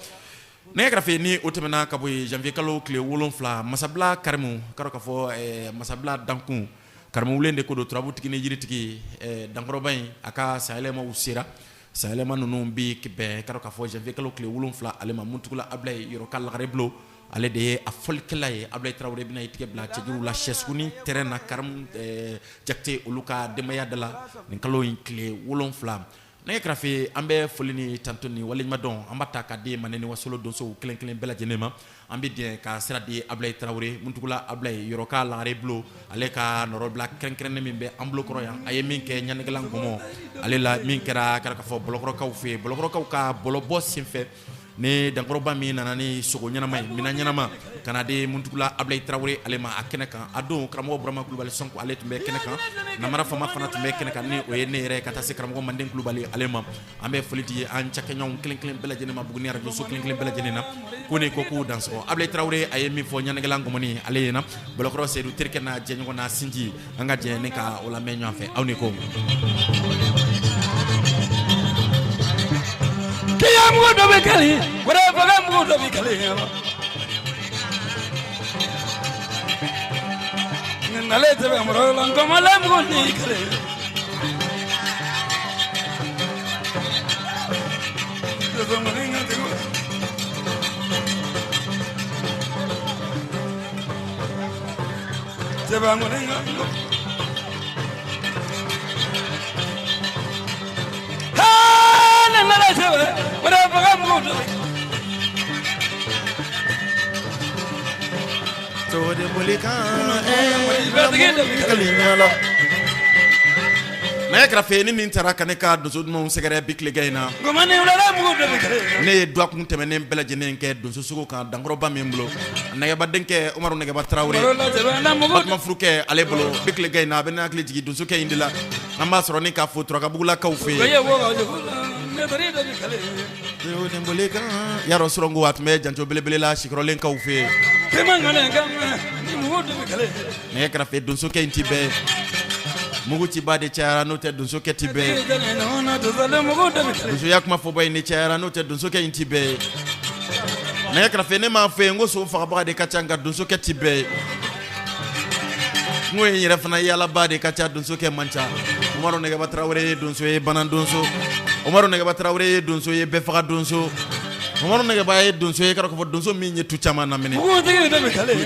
Nɛgɛ kɛrɛfɛ ni o tɛmɛna ka bɔ yen, janvier kalo tile 7, Masabila Karimu, k'a dɔn k'a fɔ Masabila Dankun Karimu wulen de ko don, turabutigi ni yiritigi, dankɔrɔba in a ka sanyɛlɛmaw sera. Sanyɛlɛma ninnu bɛ bɛn k'a dɔn k'a fɔ janvier kalo tile 7 ale ma. Muntugula Abulayi yɔrɔ ka lagare bulon, ale de ye a fɔlikɛla ye. Abulayi Tarawele bɛna i tigɛ bila cɛjuru la Sɛsuguni terrain na, Karimu Jakite olu ka denbaya da la nin kalo in tile 7. Nɛgɛ kɛrɛfɛ, an bɛ foli ni tanto ni waleɲumandɔn an b'a ta ka di Manden ni Wasolo donsow kelen kelen bɛɛ lajɛlen ma. An bɛ jɛ ka sira di Abulayi Tarawele, Muntugula Abulayi yɔrɔ ka lagare bulon, ale ka nɔrɔbila kɛrɛnkɛrɛnnen min bɛ an bolo kɔrɔ yan, a ye min kɛ ɲanigɛla ngɔmɔ ale la, min kɛra k'a fɔ Bɔlɔkɔrɔkaw fɛ yen, Bɔlɔkɔrɔkaw ka bɔlɔbɔ senfɛ, ni dankɔrɔba min nana ni sogo ɲɛnama ye, minɛn ɲɛnama ka na di Muntugula Abulayi Tarawele ale ma a kɛnɛ kan. A don karamɔgɔ Burama Kulubali Sɔnko ale tun bɛ kɛnɛ kan, Namara Fama fana tun bɛ kɛnɛ kan, ni o ye ne yɛrɛ, ka taa se karamɔgɔ Manden Kulubali ale ma. An bɛ foli di an cakɛɲɔgɔnw kelen kelen bɛɛ lajɛlen ma Buguni arajoso kelen kelen bɛɛ lajɛlen na, ko ni ko k'u dansɔgɔ. Abulayi Tarawele a ye min fɔ ɲanigɛla ngɔmɔni ale ɲɛna, Bɔlɔkɔrɔ Seyidu terikɛ n'a jɛɲɔgɔn n'a sinji, an ka jɛ ni ka o lamɛn ɲɔgɔn fɛ. Aw ni ko kiya mugu dɔ bɛ kali wɛrɛ faga mugu dɔ bɛ kali nale tɛ mɔrɔ la nkɔmɔla mugu ni kali Nɛgɛ kɛrɛfɛ ni min taara ka ne ka donso dumanw sɛgɛrɛ bi tilegan in na, ne ye dɔgɔkun tɛmɛnen bɛɛ lajɛlen kɛ donso sogo kan dankɔrɔba min bolo, Nɛgɛba denkɛ Umaru Nɛgɛba Tarawele, Batuma furukɛ ale bolo, bi tilegan in na a bɛ ne hakili jigin donsokɛ in de la. An b'a sɔrɔ ni k'a fo Turakabugulakaw fɛ yen. Yarɔ Sɔrɔngo a tun bɛ janjo belebele la Sikɔrɔlenkaw fɛ yen. Nɛgɛ kɛrɛfɛ donsokɛ in ti bɛɛ mugu ciba de cayara, n'o tɛ donsokɛ ti bɛɛ. Donsoya kuma fɔba in de cayara, n'o tɛ donsokɛ in ti bɛɛ. Nɛgɛ kɛrɛfɛ ne m'a fɔ yen ko so fagabaga de ka ca, nka donsokɛ ti bɛɛ. Kungo in yɛrɛ fana yaalaba de ka ca, donsokɛ man ca. Umaru Nɛgɛba Tarawele ye donso ye, bana donso. Umaru Nɛgɛba Tarawele ye donso ye, bɛɛ faga donso. Umaru Nɛgɛba ye donso ye, k'a fɔ donso min ye tu caman lamini.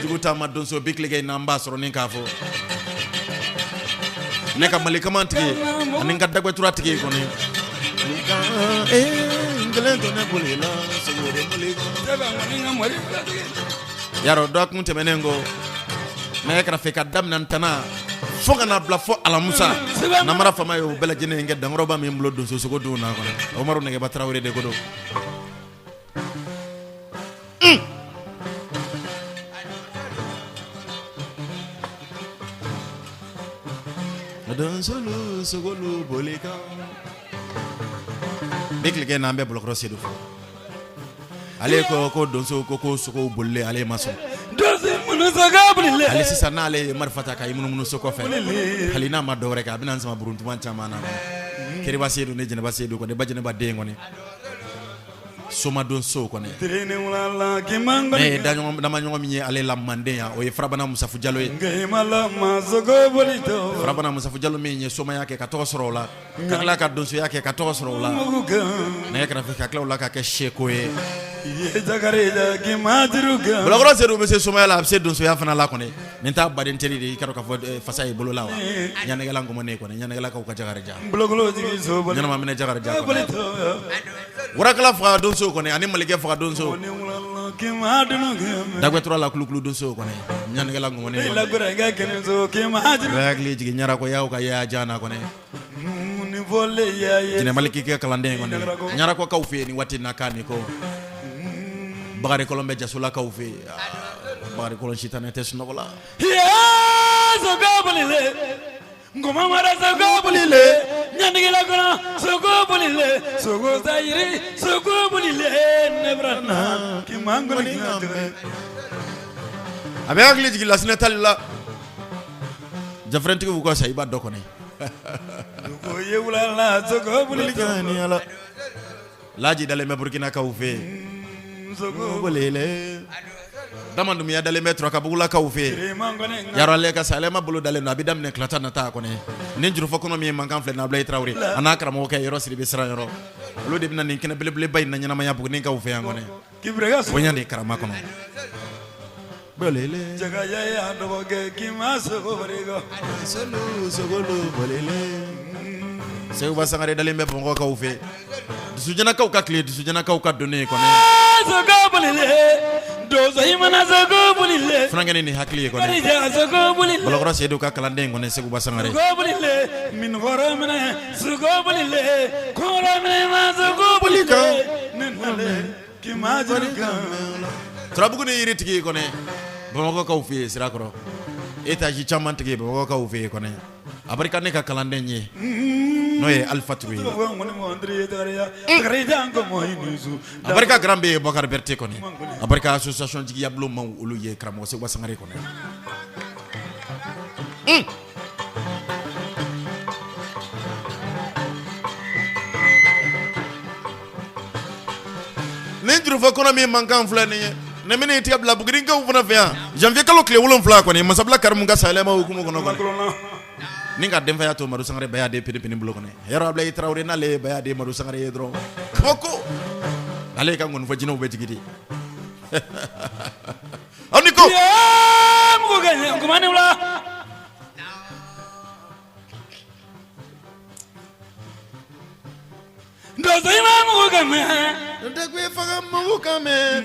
Jugu taama donso bi tilegan in na an b'a sɔrɔ ni k'a fɔ ne ka Mali kaman tigi ani n ka dagbɛtura tigi kɔni. N kelen to ne boli la yarɔ dɔgɔkun tɛmɛnen kɔ, nɛgɛ kɛrɛfɛ ka daminɛ ntɛnɛn fo ka n'a bila fo alamusa, Namara Fama ye o bɛɛ lajɛlen kɛ dankɔrɔba min bolo donso sogo dun na kɔnɔ, Umaru Nɛgɛba Tarawele de ko don. Donsolu sogolu boli kan bi tilegan in na an bɛ Bɔlɔkɔrɔ Sedu fo. Ale ko ko donso ko ko sogow bolilen ale ma sɔn. Hali sisan n'ale ye marifa ta ka i munumunu so kɔfɛ, hali n'a ma dɔwɛrɛ kɛ, a bɛna n sama buruntuma caman na. Keriba Sedu ni Jɛnɛba Sedu kɔni, ba Jɛnɛba den kɔni, somadon so kɔni, ne ye damaɲɔgɔn min ye ale la manden yan, o ye Farabana Musafu Jalo ye. Farabana Musafu Jalo min ye somaya kɛ ka tɔgɔ sɔrɔ o la, ka tila ka donsoya kɛ ka tɔgɔ sɔrɔ o la, nɛgɛ kɛrɛfɛ ka tila o la ka kɛ seko ye. Bɔlɔkɔrɔ Sedu bɛ se somaya la, a bɛ se donsoya fana la kɔni. Nin t'a baden teri de ye, i k'a dɔn k'a fɔ fasa ye bolo la wa ɲanigɛla ngɔmɔnen kɔni, ɲanigɛlakaw ka Jakarija, ɲɛnama minɛ Jakarija kɔni, warakala faga donso kɔni, ani malikɛ faga donso, dagbɛtura la kulukulu donso kɔni, ɲanigɛla ngɔmɔnen, hakili jigin ɲarakɔyaw ka yaa jan na kɔni. Jinɛ Maliki ka kalanden kɔni Ɲarakɔkaw fɛ yen nin waati na k'a ni ko Bakari Kɔlɔn bɛ Jasolakaw fɛ yen Bakari Kɔlɔn sitanɛ tɛ sunɔgɔ la A bɛ hakili jigin Lasinɛ Tali la Jafɛrɛntigiw ka sa i b'a dɔ kɔni Laji dalen bɛ Burukinakaw fɛ yen Dama Dunbiya dalen bɛ Turakabugulakaw fɛ yen yarɔ ale ka sayɛlɛma bolo dalen don a bɛ daminɛ tilata nata kɔni ni jurufɔ kɔnɔ min mankan filɛ Abulayi Tarawele a n'a karamɔgɔkɛ Yɔrɔ Sidibe Siranyɔrɔ olu de bɛna nin kɛnɛ belebeleba in na ɲɛnamaya Bugunikaw fɛ yan kɔni bonya ni karama kɔnɔ Seguba Sangare dalen bɛ Bamakɔkaw fɛ Dusujanakaw ka tile Dusujanakaw ka don kɔni furakɛ ni hakili ye kɔni Balakɔrɔ Seyidu ka kalanden kɔni Seguba Sangare Turabugu ni yiri tigi kɔni Bamakɔkaw fɛ yen Sirakɔrɔ étage caman tigi Bamakɔkaw fɛ yen kɔni a barika ne ka kalanden ye n'o ye Alifa Ture ye a barika grand bɛ Bakari Berete kɔni a barika association jigiyabulon maaw olu ye karamɔgɔ Seguba Sangare kɔni Nin jurufɔ kɔnɔ min mankan filɛ nin ye ne bɛna i tigɛ bila Bugunikaw fana fɛ yan janvier kalo tile 7 kɔni masabila Karimu ka sayɛlɛma hukumu kɔnɔ kɔni ni ka denfaya to Madu Sangare Bayaden pini bolo kɔnɔ yɔrɔ Abulayi Tarawele n'ale ye Bayaden Madu Sangare ye dɔrɔn kabako ale ka ŋɔnifɔ jinɛw bɛ jigin de aw ni ko Faga mugu kan mɛn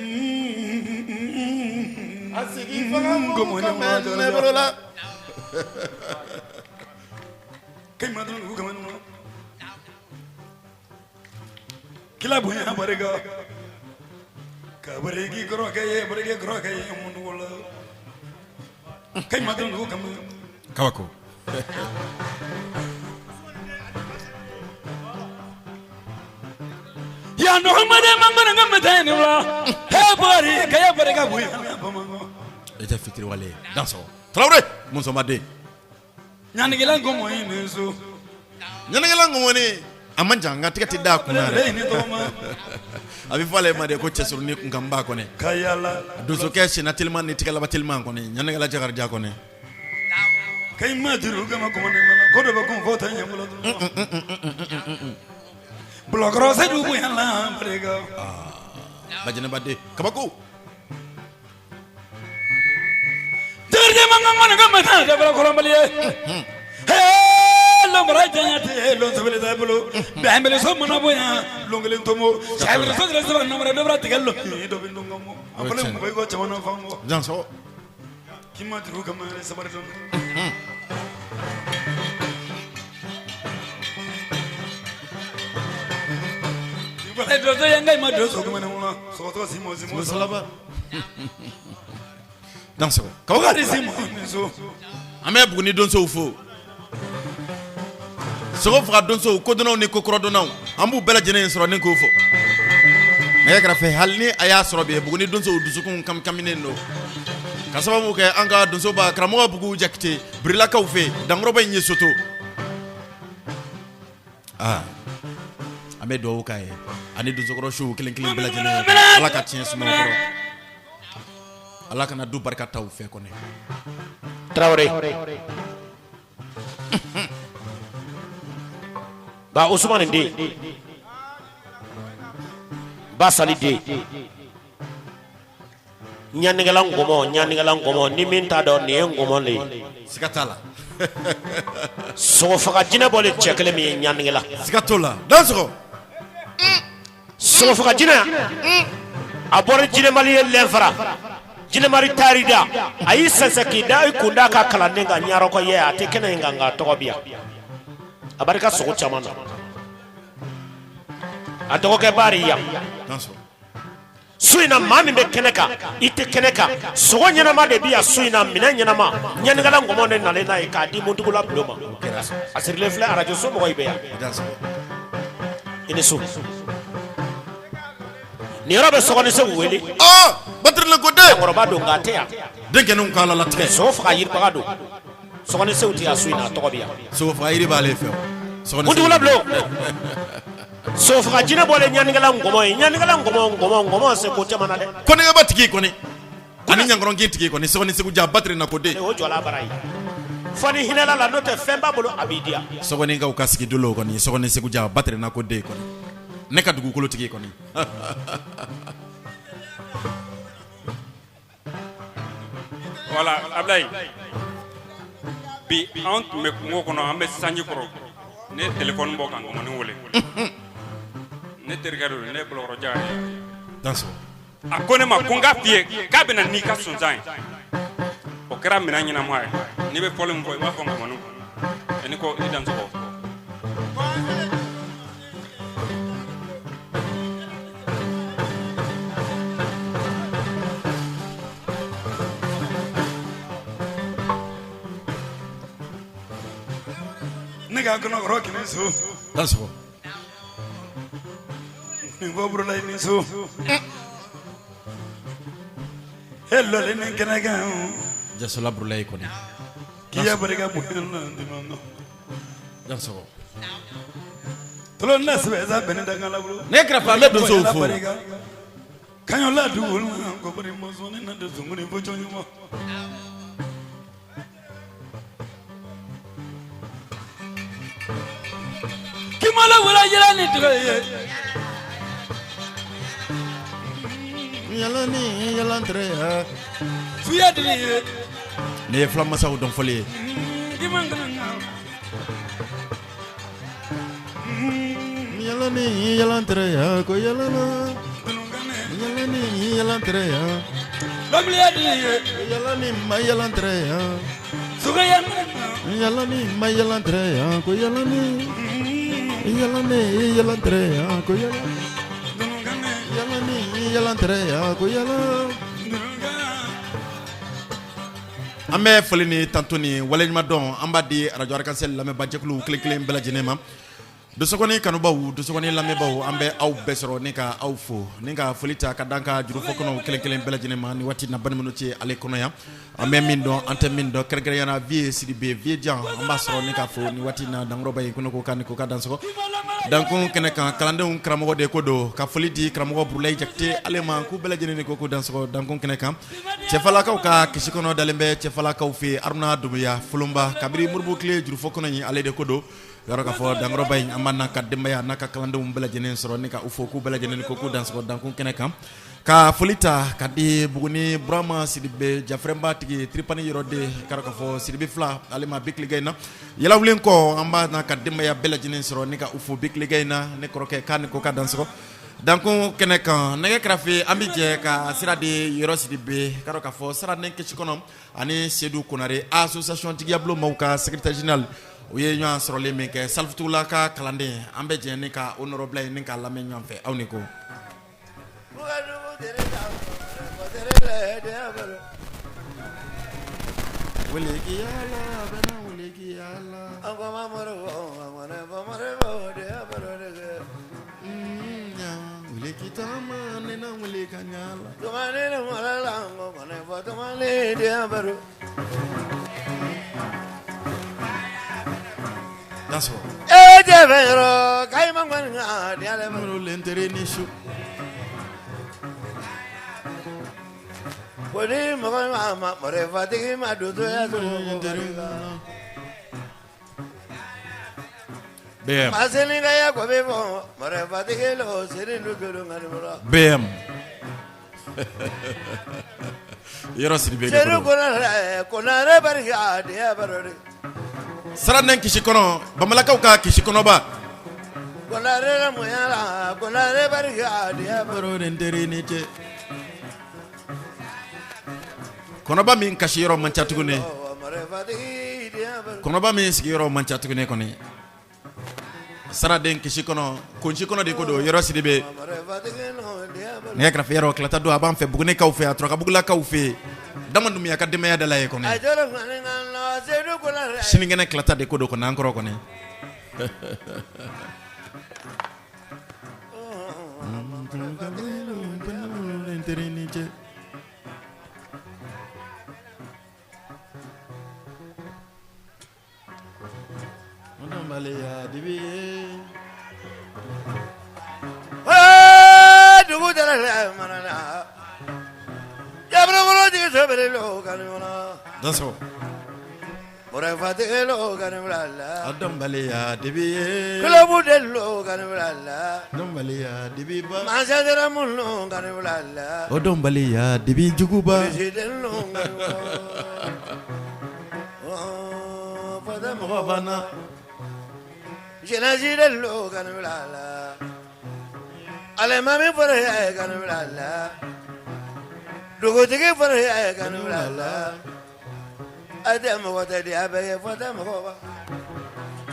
a sigi faga mugu kan mɛn la Kila bonya barika ka bariki kɔrɔkɛ ye bariki kɔrɔkɛ ye mun la Kabako yan barika bonya e tɛ fitiriwale ye dansɔgɔ Tarawele musomaden ɲanikɛla ngɔmɔ so ɲanikɛla ngɔmɔni a man jan nka tigɛ tɛ da a kunna yɛrɛ a bɛ fɔ ale ma de ko cɛsurunnin kunkanba kɔni ka yala donsokɛ senna teliman ni tigɛlaba teliman kɔni ɲanikɛla Jakarija kɔni ka ma juru kama ko dɔ bɛ kun fɔ tɛ ɲɛ bolo Bilakɔrɔ Sedu bonya la barika Bajɛnɛbaden kabako Bolo so mana bonya kelen tomo saba tigɛ k'i ma juru kama sabali ma donso dansɔgɔ kabako an bɛ Buguni donsow fo sogo faga donsow kodɔnnaw ni kokɔrɔdɔnnaw an b'u bɛɛ lajɛlen sɔrɔ ni k'o fɔ nɛgɛ kɛrɛfɛ hali ni a y'a sɔrɔ bi Buguni donsow dusukun kamikaminen don ka sababu kɛ an ka donsoba karamɔgɔ Bugu Jakite Birilakaw fɛ dankɔrɔba in ye soto aa an bɛ dugawu k'a ye ani donsokɔrɔ suw kelen kelen bɛɛ lajɛlen Ala ka tiɲɛ suma u kɔrɔ Ala kana du barika taa u fɛ kɔni Tarawele ba Usumani den ba Sali den ɲanikɛla ngɔmɔ ɲanikɛla ngɔmɔ ni min t'a dɔn nin ye ngɔmɔ le ye siga t'a la sogofaga jinɛ bɔlen cɛ kelen min ye ɲanikɛla siga t'o la dansɔgɔ sogofaga jinɛ a bɔra jinɛmali ye lɛnfara jinɛmari taarida a y'i sɛnsɛn k'i da i kun da a ka kalanden kan ɲarɔkɔ ye a tɛ kɛnɛ in kan nka a tɔgɔ bi yan a barika sogo caman na A dɔgɔkɛ bari yan. Su in na maa min bɛ kɛnɛ kan, i tɛ kɛnɛ kan, sogo ɲɛnama de bɛ yan su in na, minɛn ɲɛnama. Ɲanikala ngɔmɔ de nalen n'a ye k'a di Muntugula bulon ma. A sirilen filɛ arajo so mɔgɔ bɛ yan. I ni su. Nin yɔrɔ bɛ Sɔgɔni Segu wele. Batirila ko den. Cɛkɔrɔba don nka a tɛ yan. Denkɛninw k'a la latigɛ. Sogo faga yiribaga don. Sɔgɔni Segu tɛ yan su in na, a tɔgɔ bɛ yan. Sogo faga yiri b'ale fɛ. Muntugula bulon. Sogo faga jinɛ bɔlen ɲanikala ngɔmɔ ye. Ɲanikala ngɔmɔ ngɔmɔ ngɔmɔ se ko caman na dɛ. Kɔnɛba tigi kɔni ani ɲankɔrɔkin tigi kɔni, Sɔgɔni Segu ja Batirina ko den. O jɔla bara ye. Fɔ ni hinɛla la, n'o tɛ fɛn b'a bolo a b'i diya. Sɔgɔnikaw ka sigi dolo kɔni, Sɔgɔni Segu ja Batirina ko den kɔni, ne ka dugukolo tigi kɔni. Wala Ablaye, bi anw tun bɛ kungo kɔnɔ, an bɛ sanji kɔrɔ. Ne ye téléphone bɔ ka Ngɔmɔni wele, ne terikɛ don, ne ye Bolokɔrɔ Jara ye. A ko ne ma ko n k'a f'i ye k'a bɛ na n'i ka sonsan ye. O kɛra minɛn ɲɛnama ye. N'i bɛ fɔli min fɔ, i b'a fɔ Ngɔmɔni i ko i dansɔgɔ. Ne ka kɔnɔkɔrɔ kɛmɛ so. Dansɔgɔ. Nin ko burula ni so. E lɔlen ni kɛnɛ kan. Jasola burula i kɔni. K'i ya barika bonya na dima. Dansɔgɔ. Tolo na sɛbɛ sa bɛn da kan bolo. Ne kɛrɛfɛ an bɛ donsow fo. Kaɲɔla dugu ko bari mɔsɔn na de zunguni fo jɔn ɲuman. Kimala wala yɛlɛ ni tigɛ ye. Yɛlɛ ni yɛlɛ tere ye. Suya dili ye. Nin ye filamasaw dɔn fɔli ye. Yɛlɛ ni yɛlɛ tere ye ko yɛlɛ yɛlɛ ni yɛlɛ tere ye. Lɔbiliya dili ye. Yɛlɛ ni ma yɛlɛ tere ye. Suguya. Yɛlɛ ni ma yɛlɛ tere ye ko yɛlɛ ni yɛlɛ ni yɛlɛ tere ye ko yɛlɛ yɛlɛ ni yɛlɛ tere ye ko yɛlɛ. An bɛ foli ni tanto ni waleɲumandɔn an b'a di arajo Arc-en-Ciel lamɛnbaajɛkulu kelen kelen bɛɛ lajɛlen ma. Dosokɔni kanubaw, dosokɔni lamɛnbaw, an bɛ aw bɛɛ sɔrɔ ni ka aw fo ni ka foli ta ka d'an ka jurufɔ kɔnɔw kelen kelen bɛɛ lajɛlen ma ni waati na Banikɔnɔ cɛ ale kɔnɔ yan. An bɛ min dɔn, an tɛ min dɔn, kɛrɛnkɛrɛnya na Vieux Sidibe, Vieux Jan, an b'a sɔrɔ ni ka fo ni waati na Dankɔrɔba in ko ko ni ko ka dansɔgɔ dankun kɛnɛ kan. Kalandenw karamɔgɔ de ko don, ka foli di karamɔgɔ Burulayi Jakite ale ma, k'u bɛɛ lajɛlen ni ko ko dansɔgɔ dankun kɛnɛ kan. Cɛfalakaw ka kisi kɔnɔ dalen bɛ cɛfalakaw fɛ, Haruna Dunbuya Folonba, kabiri Moribo tile jurufɔ kɔnɔ in ale de ko don. Yɔrɔ k'a fɔ Dankɔrɔba in, an b'a n'a ka denbaya n'a ka kalandenw bɛɛ lajɛlen sɔrɔ ni ka u fo k'u bɛɛ lajɛlen ko k'u dansɔgɔ dankun kɛnɛ kan. Ka foli ta ka di Buguni Burama Sidibe Jafrɛnba tigi Tiripani yɔrɔden, k'a k'a fɔ Sidibe fila ale ma bi tilegan in na. Yalawulen kɔ, an b'a n'a ka denbaya bɛɛ lajɛlen sɔrɔ ni ka u fo bi tilegan in na. Ne kɔrɔkɛ k'a ni ko ka dansɔgɔ dankun kɛnɛ kan. Nɛgɛ kɛrɛfɛ, an bɛ jɛ ka sira di Yɔrɔ Sidibe, k'a k'a fɔ sira ni kisi kɔnɔ ani Sedu Konare association tigiyabulon maaw ka secrétaire général. U ye ɲɔgɔn sɔrɔlen min kɛ Salifutugula ka kalanden, an bɛ jɛ ni ka o nɔrɔbila ye ni k'a lamɛn ɲɔgɔn fɛ. Aw ni ko. Ni su ko ni mɔgɔ ma fatigi ma don BM masenikaya ko bɛ fɔ fatigi seri BM Yɔrɔ Sidibe Sedu Konare barika de baro Siranen kisi kɔnɔ, Bamalakaw ka kisi kɔnɔba Konare monyala Konare barika de baro ni teri ni cɛ kɔnɔba min kasi yɔrɔ man ca tuguni, kɔnɔba min sigiyɔrɔ man ca tuguni kɔni. Saraden kisi kɔnɔ kunsi kɔnɔ de ko don Yɔrɔ Sidibe nɛgɛ kɛrɛfɛ yɔrɔ tilata don a b'an fɛ Bugunekaw fɛ a Turakabugu fɛ yen Dama Dunbiya ka denbaya da la ye kɔni sinikɛnɛ tilata de ko don kɔni an kɔrɔ kɔni Dugu la o dɔnbaliya dibi juguba mɔgɔ banna jɛnɛji la alimami la dugutigi la a tɛ mɔgɔ tɛ di a bɛ ye fɔ tɛ mɔgɔ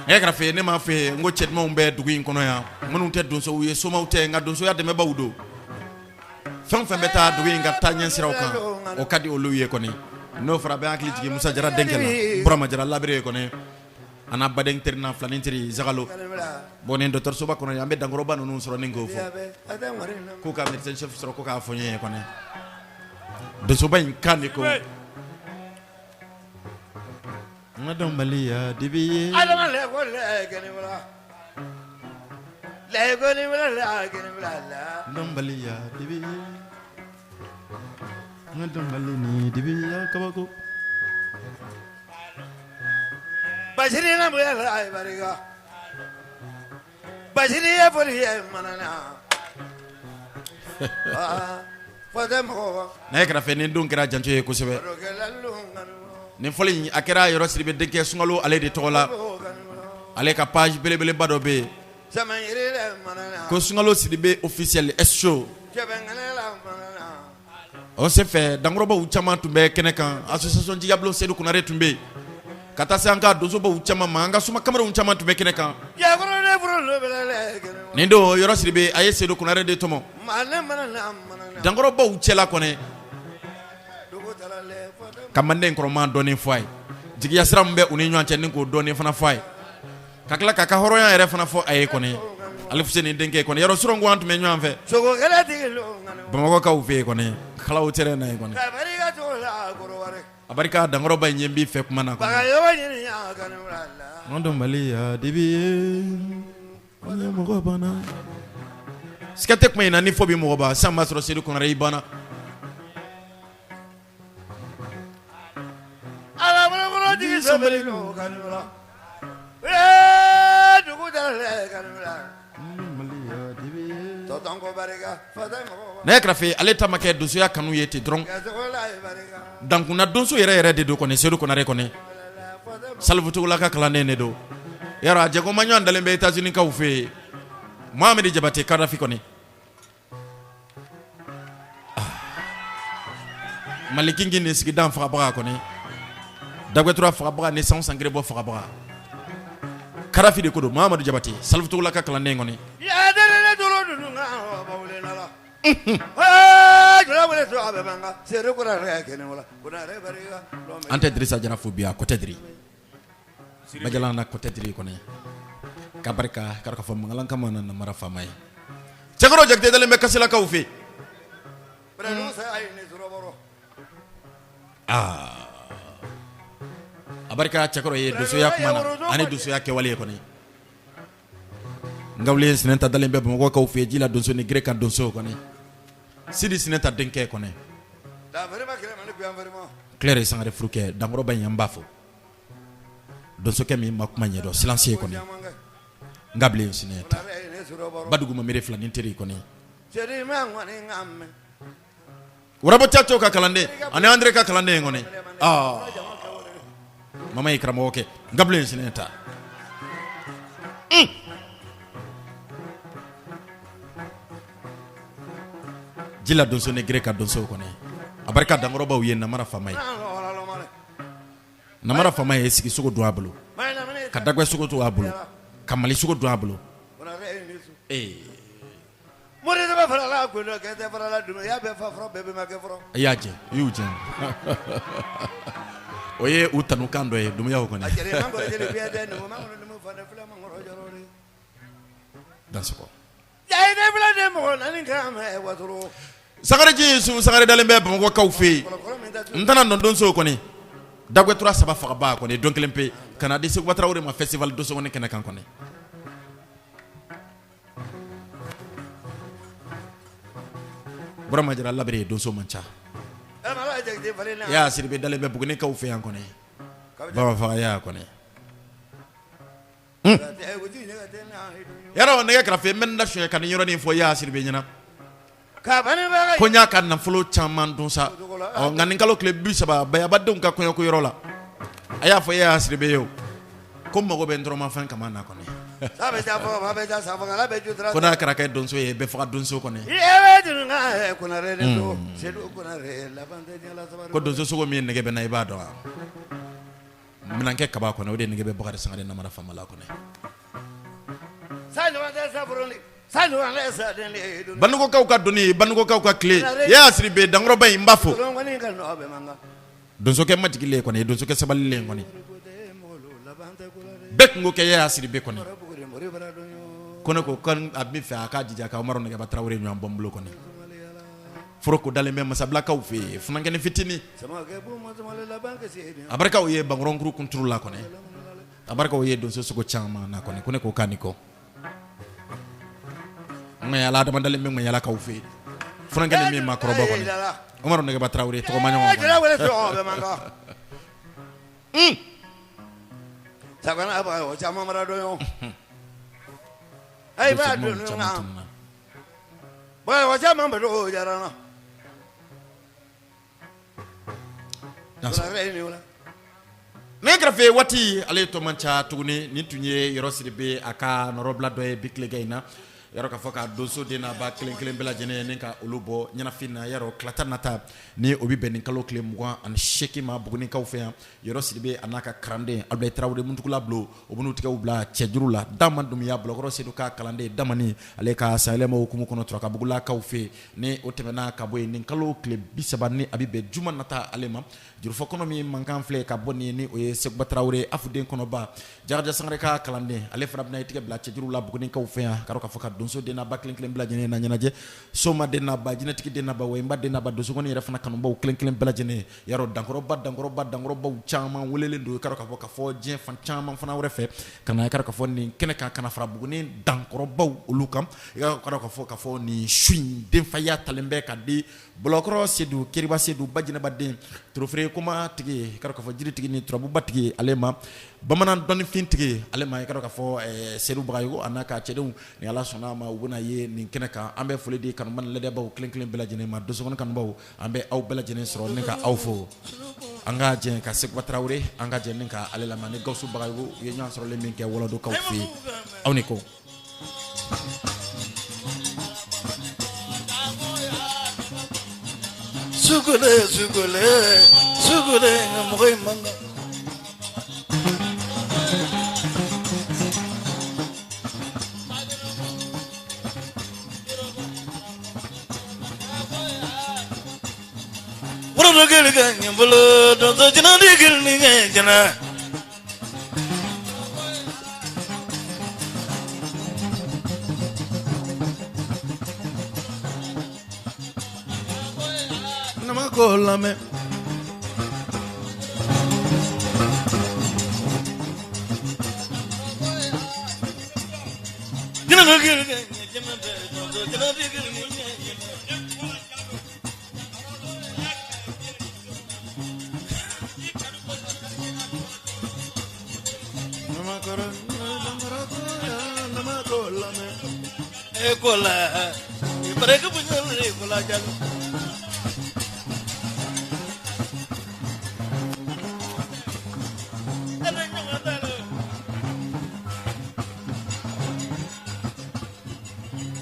nɛgɛ kɛrɛfɛ ne m'a fɛ yen n ko cɛ dumanw bɛ dugu in kɔnɔ yan minnu tɛ donsow ye somaw tɛ nka donsoya dɛmɛbaaw don fɛn fɛn bɛ taa dugu in ka taa ɲɛ siraw kan o ka di olu ye kɔni n'o fɔra bɛ hakili jigin Musa Jara denkɛ la Burama Jara labere ye kɔni a n'a baden teri n'a filanin teri Zagalo bon nin dɔgɔtɔrɔsoba kɔnɔ yan an bɛ dankɔrɔba ninnu sɔrɔ ni k'o fɔ k'u ka médecin chef sɔrɔ ko k'a fɔ n ye kɔni donsoba in kan de ko n ka dɔnbaliya dibi ye dɔnbaliya dibi ye n ka dɔnbali ni dibi ya kabako Basiri na bonya la ayi barika Basiri ye foli ye manana fɔ tɛ mɔgɔ nɛgɛ kɛrɛfɛ nin don kɛra janto ye kosɛbɛ nin fɔli in a kɛra Yɔrɔ Sidibe denkɛ Sunkalo ale de tɔgɔ la ale ka page belebeleba dɔ bɛ yen ko Sunkalo Sidibe officiel SO o senfɛ dankɔrɔbaw caman tun bɛ kɛnɛ kan association Jigabulon Sedu Konare tun bɛ yen ka taa se an ka donsobaw caman ma an ka soma kamalenw caman tun bɛ kɛnɛ kan nin don Yɔrɔ Sidibe a ye Sedu Konare de tɔmɔ dankɔrɔbaw cɛla kɔni ka manden kɔrɔman dɔɔnin fɔ a ye jigiya sira min bɛ u ni ɲɔgɔn cɛ ni k'o dɔɔnin fana fɔ a ye ka tila k'a ka hɔrɔnya yɛrɛ fana fɔ a ye kɔni Alifuseni denkɛ kɔni yɔrɔ surɔ ko an tun bɛ ɲɔgɔn fɛ Bamakɔkaw fɛ yen kɔni kalaw terrain na yen kɔni a barika dankɔrɔba in ye n b'i fɛ kuma na kɔni dɔnbaliya dibi ye mɔgɔ banna siga tɛ kuma in na ni fɔ bɛ mɔgɔ ban san b'a sɔrɔ Sedu Konare i banna Nɛgɛ kɛrɛfɛ ale ta ma kɛ donsoya kanu ye ten dɔrɔn dankunna donso yɛrɛ yɛrɛ de don kɔni Sedu Konare kɔni Salifu Togola ka kalanden de don yɔrɔ a jɛkoma ɲɔgɔn dalen bɛ États-Unis kaw fɛ yen Mohamɛdi Jabate Kadafi kɔni Mali kinkin ni sigida fagabaga kɔni Dagbɛtura fagabaga ni san sankere bɔ fagabaga Kadafi de ko don Mahamadu Jabate Salifu Togola ka kalanden kɔni an tɛ Dirisa Jara fo bi a kɔtɛ diri Bajalan na kɔtɛ diri kɔni ka barika k'a fɔ mankalan kama na namara faama ye Cɛkɔrɔ Jakite dalen bɛ Kaselakaw fɛ aa a barika cɛkɔrɔ ye donsoya kuma na ani donsoya kɛwale ye kɔni Nkawulen Sinɛnta dalen bɛ Bamakɔkaw fɛ ji la donso ni gere kan donso kɔni Sidi Sinɛnta denkɛ kɔni Claire Sangare furukɛ dankɔrɔba in an b'a fɔ donsokɛ min ma kuma ɲɛdɔn silence ye kɔni Nkabilen Sinɛnta Badugu Mamire filanin teri kɔni Warabo Caco ka kalanden ani Andre ka kalanden kɔni aa mama ye karamɔgɔ kɛ Nkabilen Sinɛnta jila donso ni gere kan donso kɔni a barika dankɔrɔbaw ye namara faama ye namara faama ye sigi sogo don a bolo ka dagbɛ sogo to a bolo ka mali sogo don a bolo Mori bɛ farala ko kɛ farala dun y'a bɛɛ fa bɛɛ bɛ ma kɛ fɔlɔ. I y'a jɛ i y'u jɛ o ye u tanukan dɔ ye Dunbuyaw kɔni. Dansɔgɔ. Sangareji su Sangare dalen bɛ Bamakɔkaw fɛ yen n tɛna nɔ donso kɔni dagɛtura saba fagaba kɔni don kelen pe ka na di Seguba Tarawele ma festival donso kɛnɛ kan kɔni. Burama Jara labɛn ye donso man ca Yaya Sidibe dalen bɛ Bugunikaw fɛ yan kɔni baba faga y'a kɔni yarɔ nɛgɛ karafe n bɛ n da suɲɛ ka nin yɔrɔnin fɔ Yaya Sidibe ɲɛna ko n y'a ka nafolo caman dun sa ɔ nka nin kalo tile 30 bayabadenw ka kɔɲɔko yɔrɔ la a y'a fɔ Yaya Sidibe ye o ko n mago bɛ n tɔrɔmafɛn kama na kɔni ko n'a kɛra kɛ donso ye bɛɛ faga donso kɔni ko donso sogo min nege bɛ n na i b'a dɔn wa minankɛ kaba kɔni o de nege bɛ Bakari Sangare namara faama la kɔni Banikokaw ka doni Banikokaw ka tile Yaya Sidibe dankɔrɔba in n b'a fo donsokɛ majigilen kɔni donsokɛ sabalilen kɔni bɛɛ kunko kɛ Yaya Sidibe kɔni ko ne ko a bɛ fɛ a k'a jija ka Umaru Nɛgɛba Tarawele ɲɔgɔn bɔ n bolo kɔni foroko dalen bɛ masabilakaw fɛ yen funankɛnin fitinin a barikaw ye bankɔrɔnkuru kunturu la kɔni a barikaw ye donso sogo caman na kɔni ko ne ko k'a ni kɔ ŋayala adamadalen bɛ ŋayalakaw fɛ yen funankɛnin min ma kɔrɔbɔ kɔni Umaru Nɛgɛba Tarawele tɔgɔma ɲɔgɔn Nɛgɛ kɛrɛfɛ waati ale tɔ man ca tuguni nin tun ye Yɔrɔ Sidibe a ka nɔrɔbila dɔ ye bi tilegan in na yarɔ k'a fɔ ka donso den n'a ba kelen kelen bɛɛ lajɛlen ni ka olu bɔ ɲɛnafin na yarɔ tilata nata ni o bɛ bɛn nin kalo tile 28 ma Bugunikaw fɛ yan Yɔrɔ Sidibe a n'a ka kalanden Abudulayi Tarawele Muntugula bulon o bɛn'u tigɛw bila cɛjuru la Dama Dunbiya Bilakɔrɔ Sedu ka kalanden Damani ale ka sanyɛlɛma hukumu kɔnɔ Turakabugulakaw fɛ yen ni o tɛmɛna ka bɔ yen nin kalo tile 30 ni a bɛ bɛn juma nata ale ma jurufɔ kɔnɔ min mankan filɛ ka bɔ nin ye ni o ye Seguba Tarawele afuden kɔnɔba Jakarija Sangare ka kalanden ale fana bɛna i tigɛ bila cɛjuru la Bugunikaw fɛ yan ka k'a fɔ ka donso den n'a ba kelen kelen bɛɛ lajɛlen na ɲɛnajɛ soma den n'a ba jinɛtigi den n'a ba wɛnba den n'a ba donsokɔni yɛrɛ fana kanubaw kelen kelen bɛɛ lajɛlen yarɔ dankɔrɔba dankɔrɔba dankɔrɔbaw caman welelen don i k'a dɔn k'a fɔ diɲɛ fan caman fana wɛrɛ fɛ ka na i k'a dɔn k'a fɔ nin kɛnɛ kan ka na fara Buguni dankɔrɔbaw olu kan i k'a dɔn k'a fɔ nin su in denfaya talen bɛ ka di Bilakɔrɔ Sedu Keriba Sedu Bajinɛba den Torofere kuma tigi i k'a dɔn k'a fɔ jiritigi ni turabuba tigi ale ma bamanan dɔnnifin tigi ale ma i k'a dɔn k'a fɔ Sedu Bagayogo a n'a ka cɛdenw ni Ala sɔnna a ma u bɛna ye nin kɛnɛ kan an bɛ foli di kanuba ni ladiyabaw kelen kelen bɛɛ lajɛlen ma donsokɔni kanubaw an bɛ aw bɛɛ lajɛlen sɔrɔ ni ka aw fo an ka jɛ ka Seguba Tarawele an ka jɛ ni ka ale lamɛn ni Gawusu Bagayogo u ye ɲɔgɔn sɔrɔlen min kɛ Wɔlɔdokaw fɛ yen aw ni ko Sugule sugule sugule nka mɔgɔ in man kan. Woro kelen ka ɲɛ bolo donso jinɛ kelen ni ɲɛ jɛnɛ. Nama ko lamɛn. Jinɛ kelen ka ɲɛ jɛnɛ donso jinɛ kelen ni ɲɛ jɛnɛ. E ko la i baraka bunya le ko la jalo.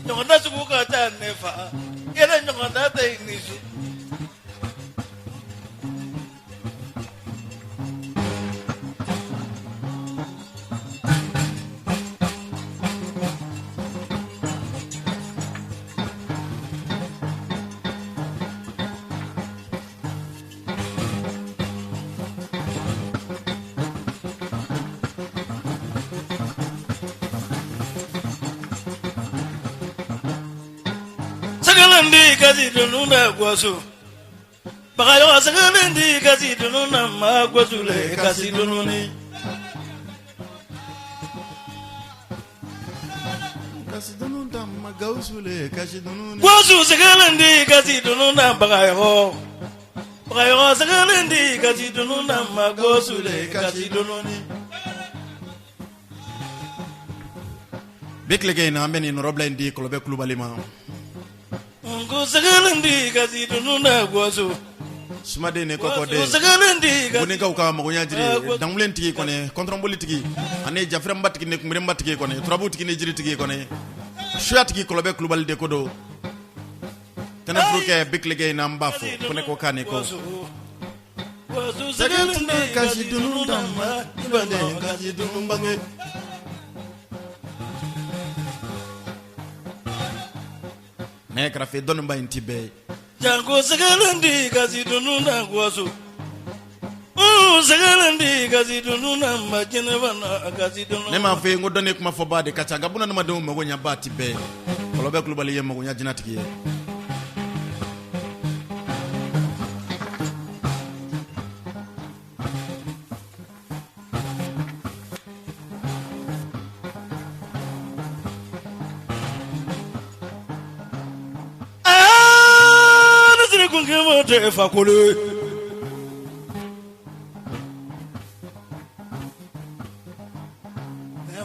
Ɲɔgɔn da sugu ka taa ne fa yɛlɛ ɲɔgɔn da tɛ ni su. Sɛgɛlen di kasi dunun na gwaso. Bagayɔgɔ sɛgɛlen di kasi dunun na ma gwaso le kasi dunun ni. Kasi dunun da ma Gawusu le kasi dunun ni. Gwaso sɛgɛlen di kasi dunun na bagayɔgɔ. Bagayɔgɔ sɛgɛlen di kasi dunun na ma gwaso le kasi dunun ni. Bi tilekɛ in na an bɛ nin nɔrɔbila in di Kɔlɔbɛ Kulubali ma. Nko sɛgɛlen di kasi dunun na gwaso. Sumaden ni kɔkɔden. Sɛgɛlen di kasi. Bonekaw ka magoɲa jiri dangulen tigi kɔni kɔntɔnboli tigi ani jafɛrɛnba tigi ni kunberenba tigi kɔni turabu tigi ni jiri tigi kɔni suya tigi Kɔlɔbɛ Kulubali de ko don. Tɛnɛ furukɛ bi tilekɛ in na an b'a fo ko ne ko k'a ni ko. Gwaso sɛgɛlen di kasi dunun na ma Ibaden kasi dunun bange. Nɛgɛ karafe dɔnniba in ti bɛɛ ye. Janko sɛgɛlen di kasi dunun na gwaso. Sɛgɛlen di kasi dunun na ma jɛnɛba na kasi dunun. Ne m'a fɔ ye n ko dɔnni kuma fɔbaa de ka ca nka bunadamadenw mago ɲɛbaa ti bɛɛ ye. Kɔlɔbɛ Kulubali ye magoɲa jinɛtigi ye. Aa ne siri kun kɛ ma tɛ fakolo.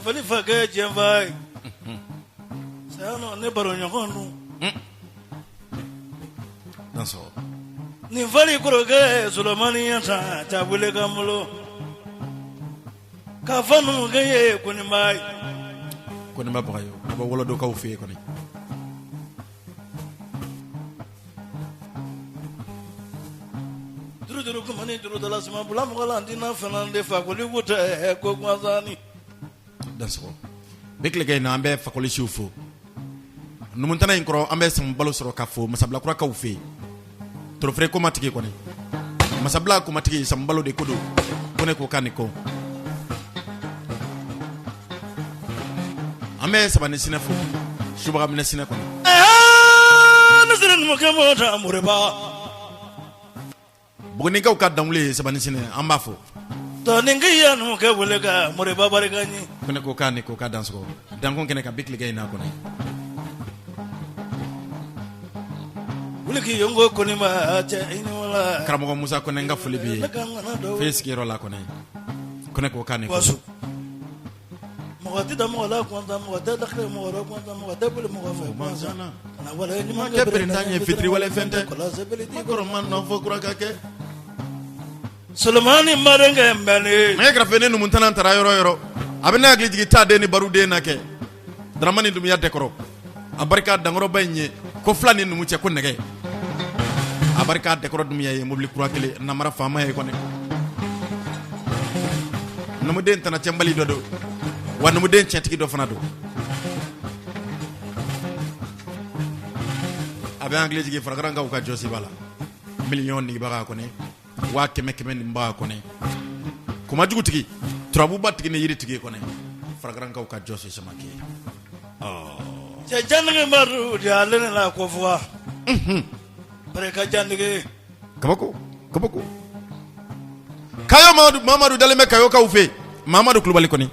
Fali fakɛ jɛnfa ye. Saya nɔ ne baro ɲɔgɔn dun. Dansɔgɔ. Nin fali kɔrɔkɛ Solomani ya ta tabule ka n bolo. K'a fɔ numukɛ ye Koniba ye. Koniba Bagayo ka bɔ Wɔlɔdokaw fɛ yen kɔni. Duru duru kuma ni duru dala suma bula mɔgɔ la n tɛna fana de fakoli ko tɛ ko gansanni. Dansɔgɔ. Bi tilekɛ in na an bɛ fakoli siw fo. Numutana in kɔrɔ an bɛ Sanbalo sɔrɔ ka fo Masabilakurakaw fɛ yen. Torofere komatigi kɔni. Masabila komatigi Sanbalo de ko don. Ko ne ko k'a ni ko. An bɛ Sabani Sinɛ fo. Subaga minɛ Sinɛ kɔni. Aa ne sera numukɛ ma ta Moriba. Bugunikaw ka dawuli ye Sabani Sinɛ an b'a fo. Tɔnin ya numukɛ wele ka Moriba barika ɲi. Ko ne ko k'a ni ko k'a dansɔgɔ. Dankun kɛnɛ kan bi tilekɛ in na kɔni. Wuli k'i yongo Koniba cɛ i ni wala. Karamɔgɔ Musa Kɔnɛ n ka foli b'i ye. Ne ka ŋana dɔw. F'e sigiyɔrɔ la kɔni. Ko ne ko k'a ni ko. Waso. Mɔgɔ tɛ da mɔgɔ la kɔntan, mɔgɔ tɛ da kelen mɔgɔ la kɔntan, mɔgɔ tɛ boli mɔgɔ fɛ kɔntan. Kana wale ɲuman kɛ perentan ye fitiriwale fɛn tɛ. Kɔlɔsi bele di Kɔrɔ ma nɔ fɔ kura ka kɛ. Solomani Marenkɛ Mbɛni. Nɛgɛ kɛrɛfɛ ni numutana taara yɔrɔ yɔrɔ a bɛ ne hakili jigin taaden ni baruden na kɛ Daramani Dunbiya Dɛkɔrɔ a barika dankɔrɔba in ye ko fila ni numu cɛ ko nɛgɛ a barika Dɛkɔrɔ Dunbiya ye mobili kura kelen namara faama ye kɔni numuden tana cɛnbali dɔ don wa numuden cɛntigi dɔ fana don a bɛ hakili jigin farakarankaw ka jɔsiba la miliyɔn nibaga kɔni 100 100 nin baga kɔni komajugutigi turabuba tigi ni yiri tigi kɔni farakarankaw ka jɔsi samakɛ Cɛ jantigi Madu de ale ne la ko fɔ. Barika jantigi. Kabako kabako kayo Mamadu Mamadu dalen bɛ kayokaw fɛ yen Mamadu Kulubali kɔni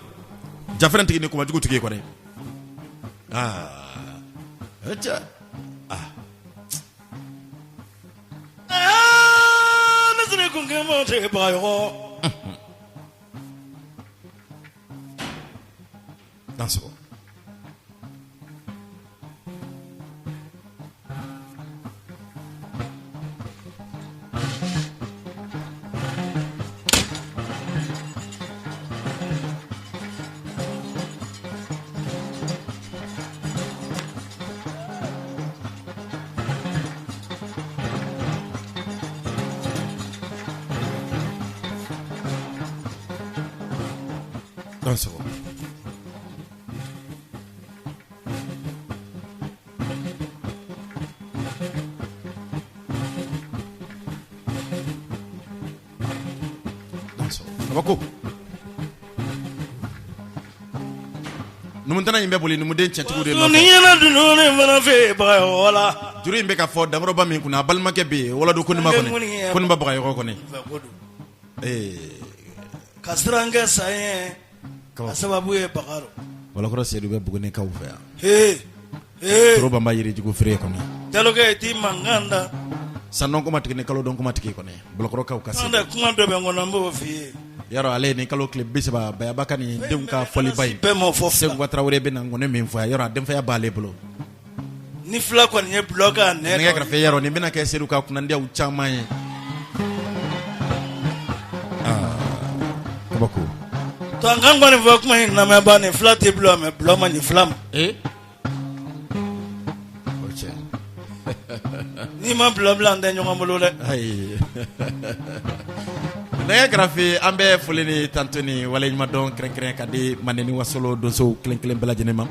jafɛrɛn tigi ni komajugu tigi kɔni aa cɛ Aa ne siri kun kɛ ma tɛ Bagayɔgɔ. Dansɔgɔ. Dansɔgɔ. Dansɔgɔ. Kabako. Numutana in bɛ boli numuden cɛntigiw de Ni nɔfɛ. ɲɛna dunun ne fana fɛ Bagayɔgɔ la. Juru in bɛ ka fɔ dankɔrɔba min kunna, a balimakɛ bɛ yen, Waladu Koniba kɔni, Koniba Bagayɔgɔ kɔni. Ee Ka siran kɛ san ye, a sababu ye Bakaro. Walakɔrɔ Seyidu bɛ Bugunikaw fɛ yan. Ee ee. Toro banba yirijugu feere kɔni. Jalokɛ i t'i mankan da. San dɔn kuma tigi ni kalo dɔn kuma tigi kɔni, Bolokɔrɔkaw ka se. N'o tɛ kuma dɔ bɛ n kɔnɔ n b'o f'i ye. Yarɔ ale ye nin kalo tile 30 Bayaba ka nin denw ka fɔliba in. Bɛɛ m'o fɔ fila. Seguba Tarawele bɛ na nkɔni min fɔ yan, yarɔ a denfaya b'ale bolo. Ni fila kɔni ye bulon k'a nɛ Nɛgɛ kɛrɛfɛ yarɔ nin bɛna kɛ Seyidu ka kunnandiyaw caman ye. Aa kabako. To an kan kɔni fɔ kuma in lamɛnbaa ni fila tɛ bulon mɛ bulon man ɲi fila ma. Ee o cɛ. N'i ma bulon bila an tɛ ɲɔgɔn bolo dɛ. Ayi. Nɛgɛ kɛrɛfɛ an bɛ foli ni tanto ni waleɲumandɔn kɛrɛnkɛrɛn ka di Manden ni Wasolo donsow kelen kelen bɛɛ lajɛlen ma.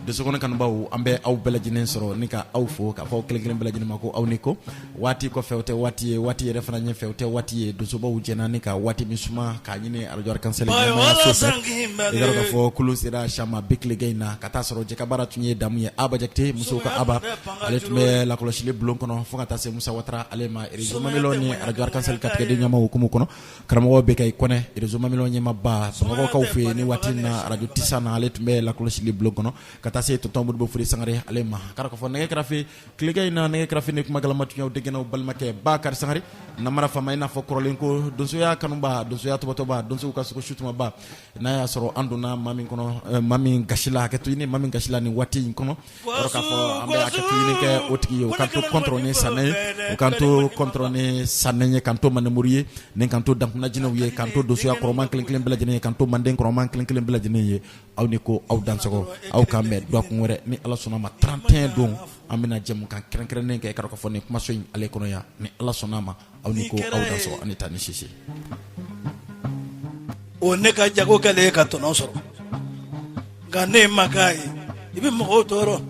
Donsokɔnɔ kanubaw an bɛ aw bɛɛ lajɛlen sɔrɔ ni ka aw fo k'a fɔ aw kelen kelen bɛɛ lajɛlen ma ko aw ni ko waati kɔfɛ o tɛ waati ye waati yɛrɛ fana ɲɛfɛ o tɛ waati ye donsobaw jɛna ni ka waati min suma k'a ɲini arajo Arc-en-Ciel ɲɛmaaya so fɛ i k'a dɔn k'a fɔ kulu sera sama bi tilegan in na ka taa sɔrɔ jɛkabaara tun ye damu ye Aba Jakite musow ka Aba ale tun bɛ lakɔlɔsili bulon kɔnɔ fo ka taa se Musa Watara ale ma réseau Mamelɔn ni arajo Arc-en-Ciel ka tigɛden ɲɛmaw hukumu kɔnɔ Karamɔgɔ bɛ ka i kɔnɛ réseau Mamelɔn ɲɛmaaba Bamakɔkaw fɛ yen ni waati in na arajo Tisa na ale tun bɛ lakɔlɔsili bulon kɔnɔ ka taa se tonton Modibo Fode Sangare ale ma k'a dɔn k'a fɔ nɛgɛ kɛrɛfɛ tilegan in na nɛgɛ kɛrɛfɛ ni kuma galama tun y'aw denkɛ n'aw balimakɛ Bakari Sangare namara faama i n'a fɔ kɔrɔlen ko donsoya kanuba donsoya tɔbɔtɔba donsow ka sogo sutumaba n'a y'a sɔrɔ an donna maa min kɔnɔ maa min gasi la hakɛto ɲini maa min gasi la nin waati in kɔnɔ k'a fɔ an bɛ hakɛto ɲini kɛ o tigi ye o k'an to kɔntɔrɔn ni sanɛ ye o k'an to kɔntɔrɔn ni sanɛ ye k'an to mandemori ye ni k'an to dankunna jinɛw ye k'an to donsoya kɔrɔman kelen kelen bɛɛ lajɛlen ye k'an to manden kɔrɔman kelen kelen bɛɛ lajɛlen ye aw ni ko aw dansɔgɔ aw k'an bɛn dɔgɔkun wɛrɛ ni Ala sɔnna ma 31 don an bɛna jɛmukan kɛrɛnkɛrɛnnen kɛ i k'a dɔn k'a fɔ nin kumaso in ale kɔnɔ yan ni Ala sɔnna ma aw ni ko aw dansɔgɔ ani ta ni sisi O ne ka jago kɛlen ka tɔnɔ sɔrɔ nka ne ma k'a ye i bɛ mɔgɔw tɔɔrɔ.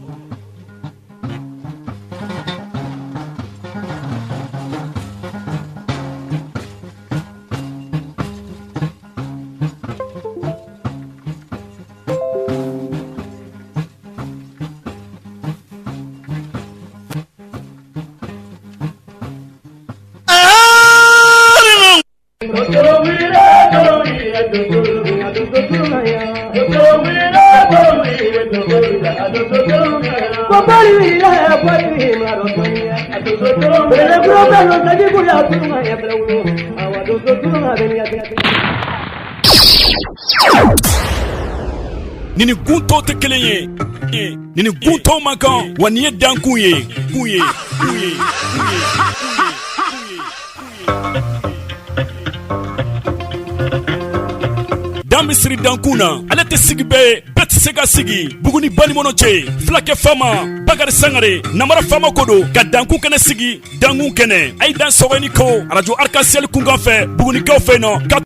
Nin ni gun tɔw tɛ kelen ye nin ni gun tɔw man kan wa nin ye dankun ye kun ye kun ye kun ye. Dan bɛ siri dankun na ale tɛ sigi bɛɛ ye bɛɛ tɛ se ka sigi Buguni banikɔnɔ cɛ fulakɛ faama Bakari Sangare namara faama ko don ka dankun kɛnɛ sigi dankun kɛnɛ a ye dan sɔgɔ ni ko arajo Arc-en-Ciel kunkan fɛ Bugunikaw fɛ yen nɔ.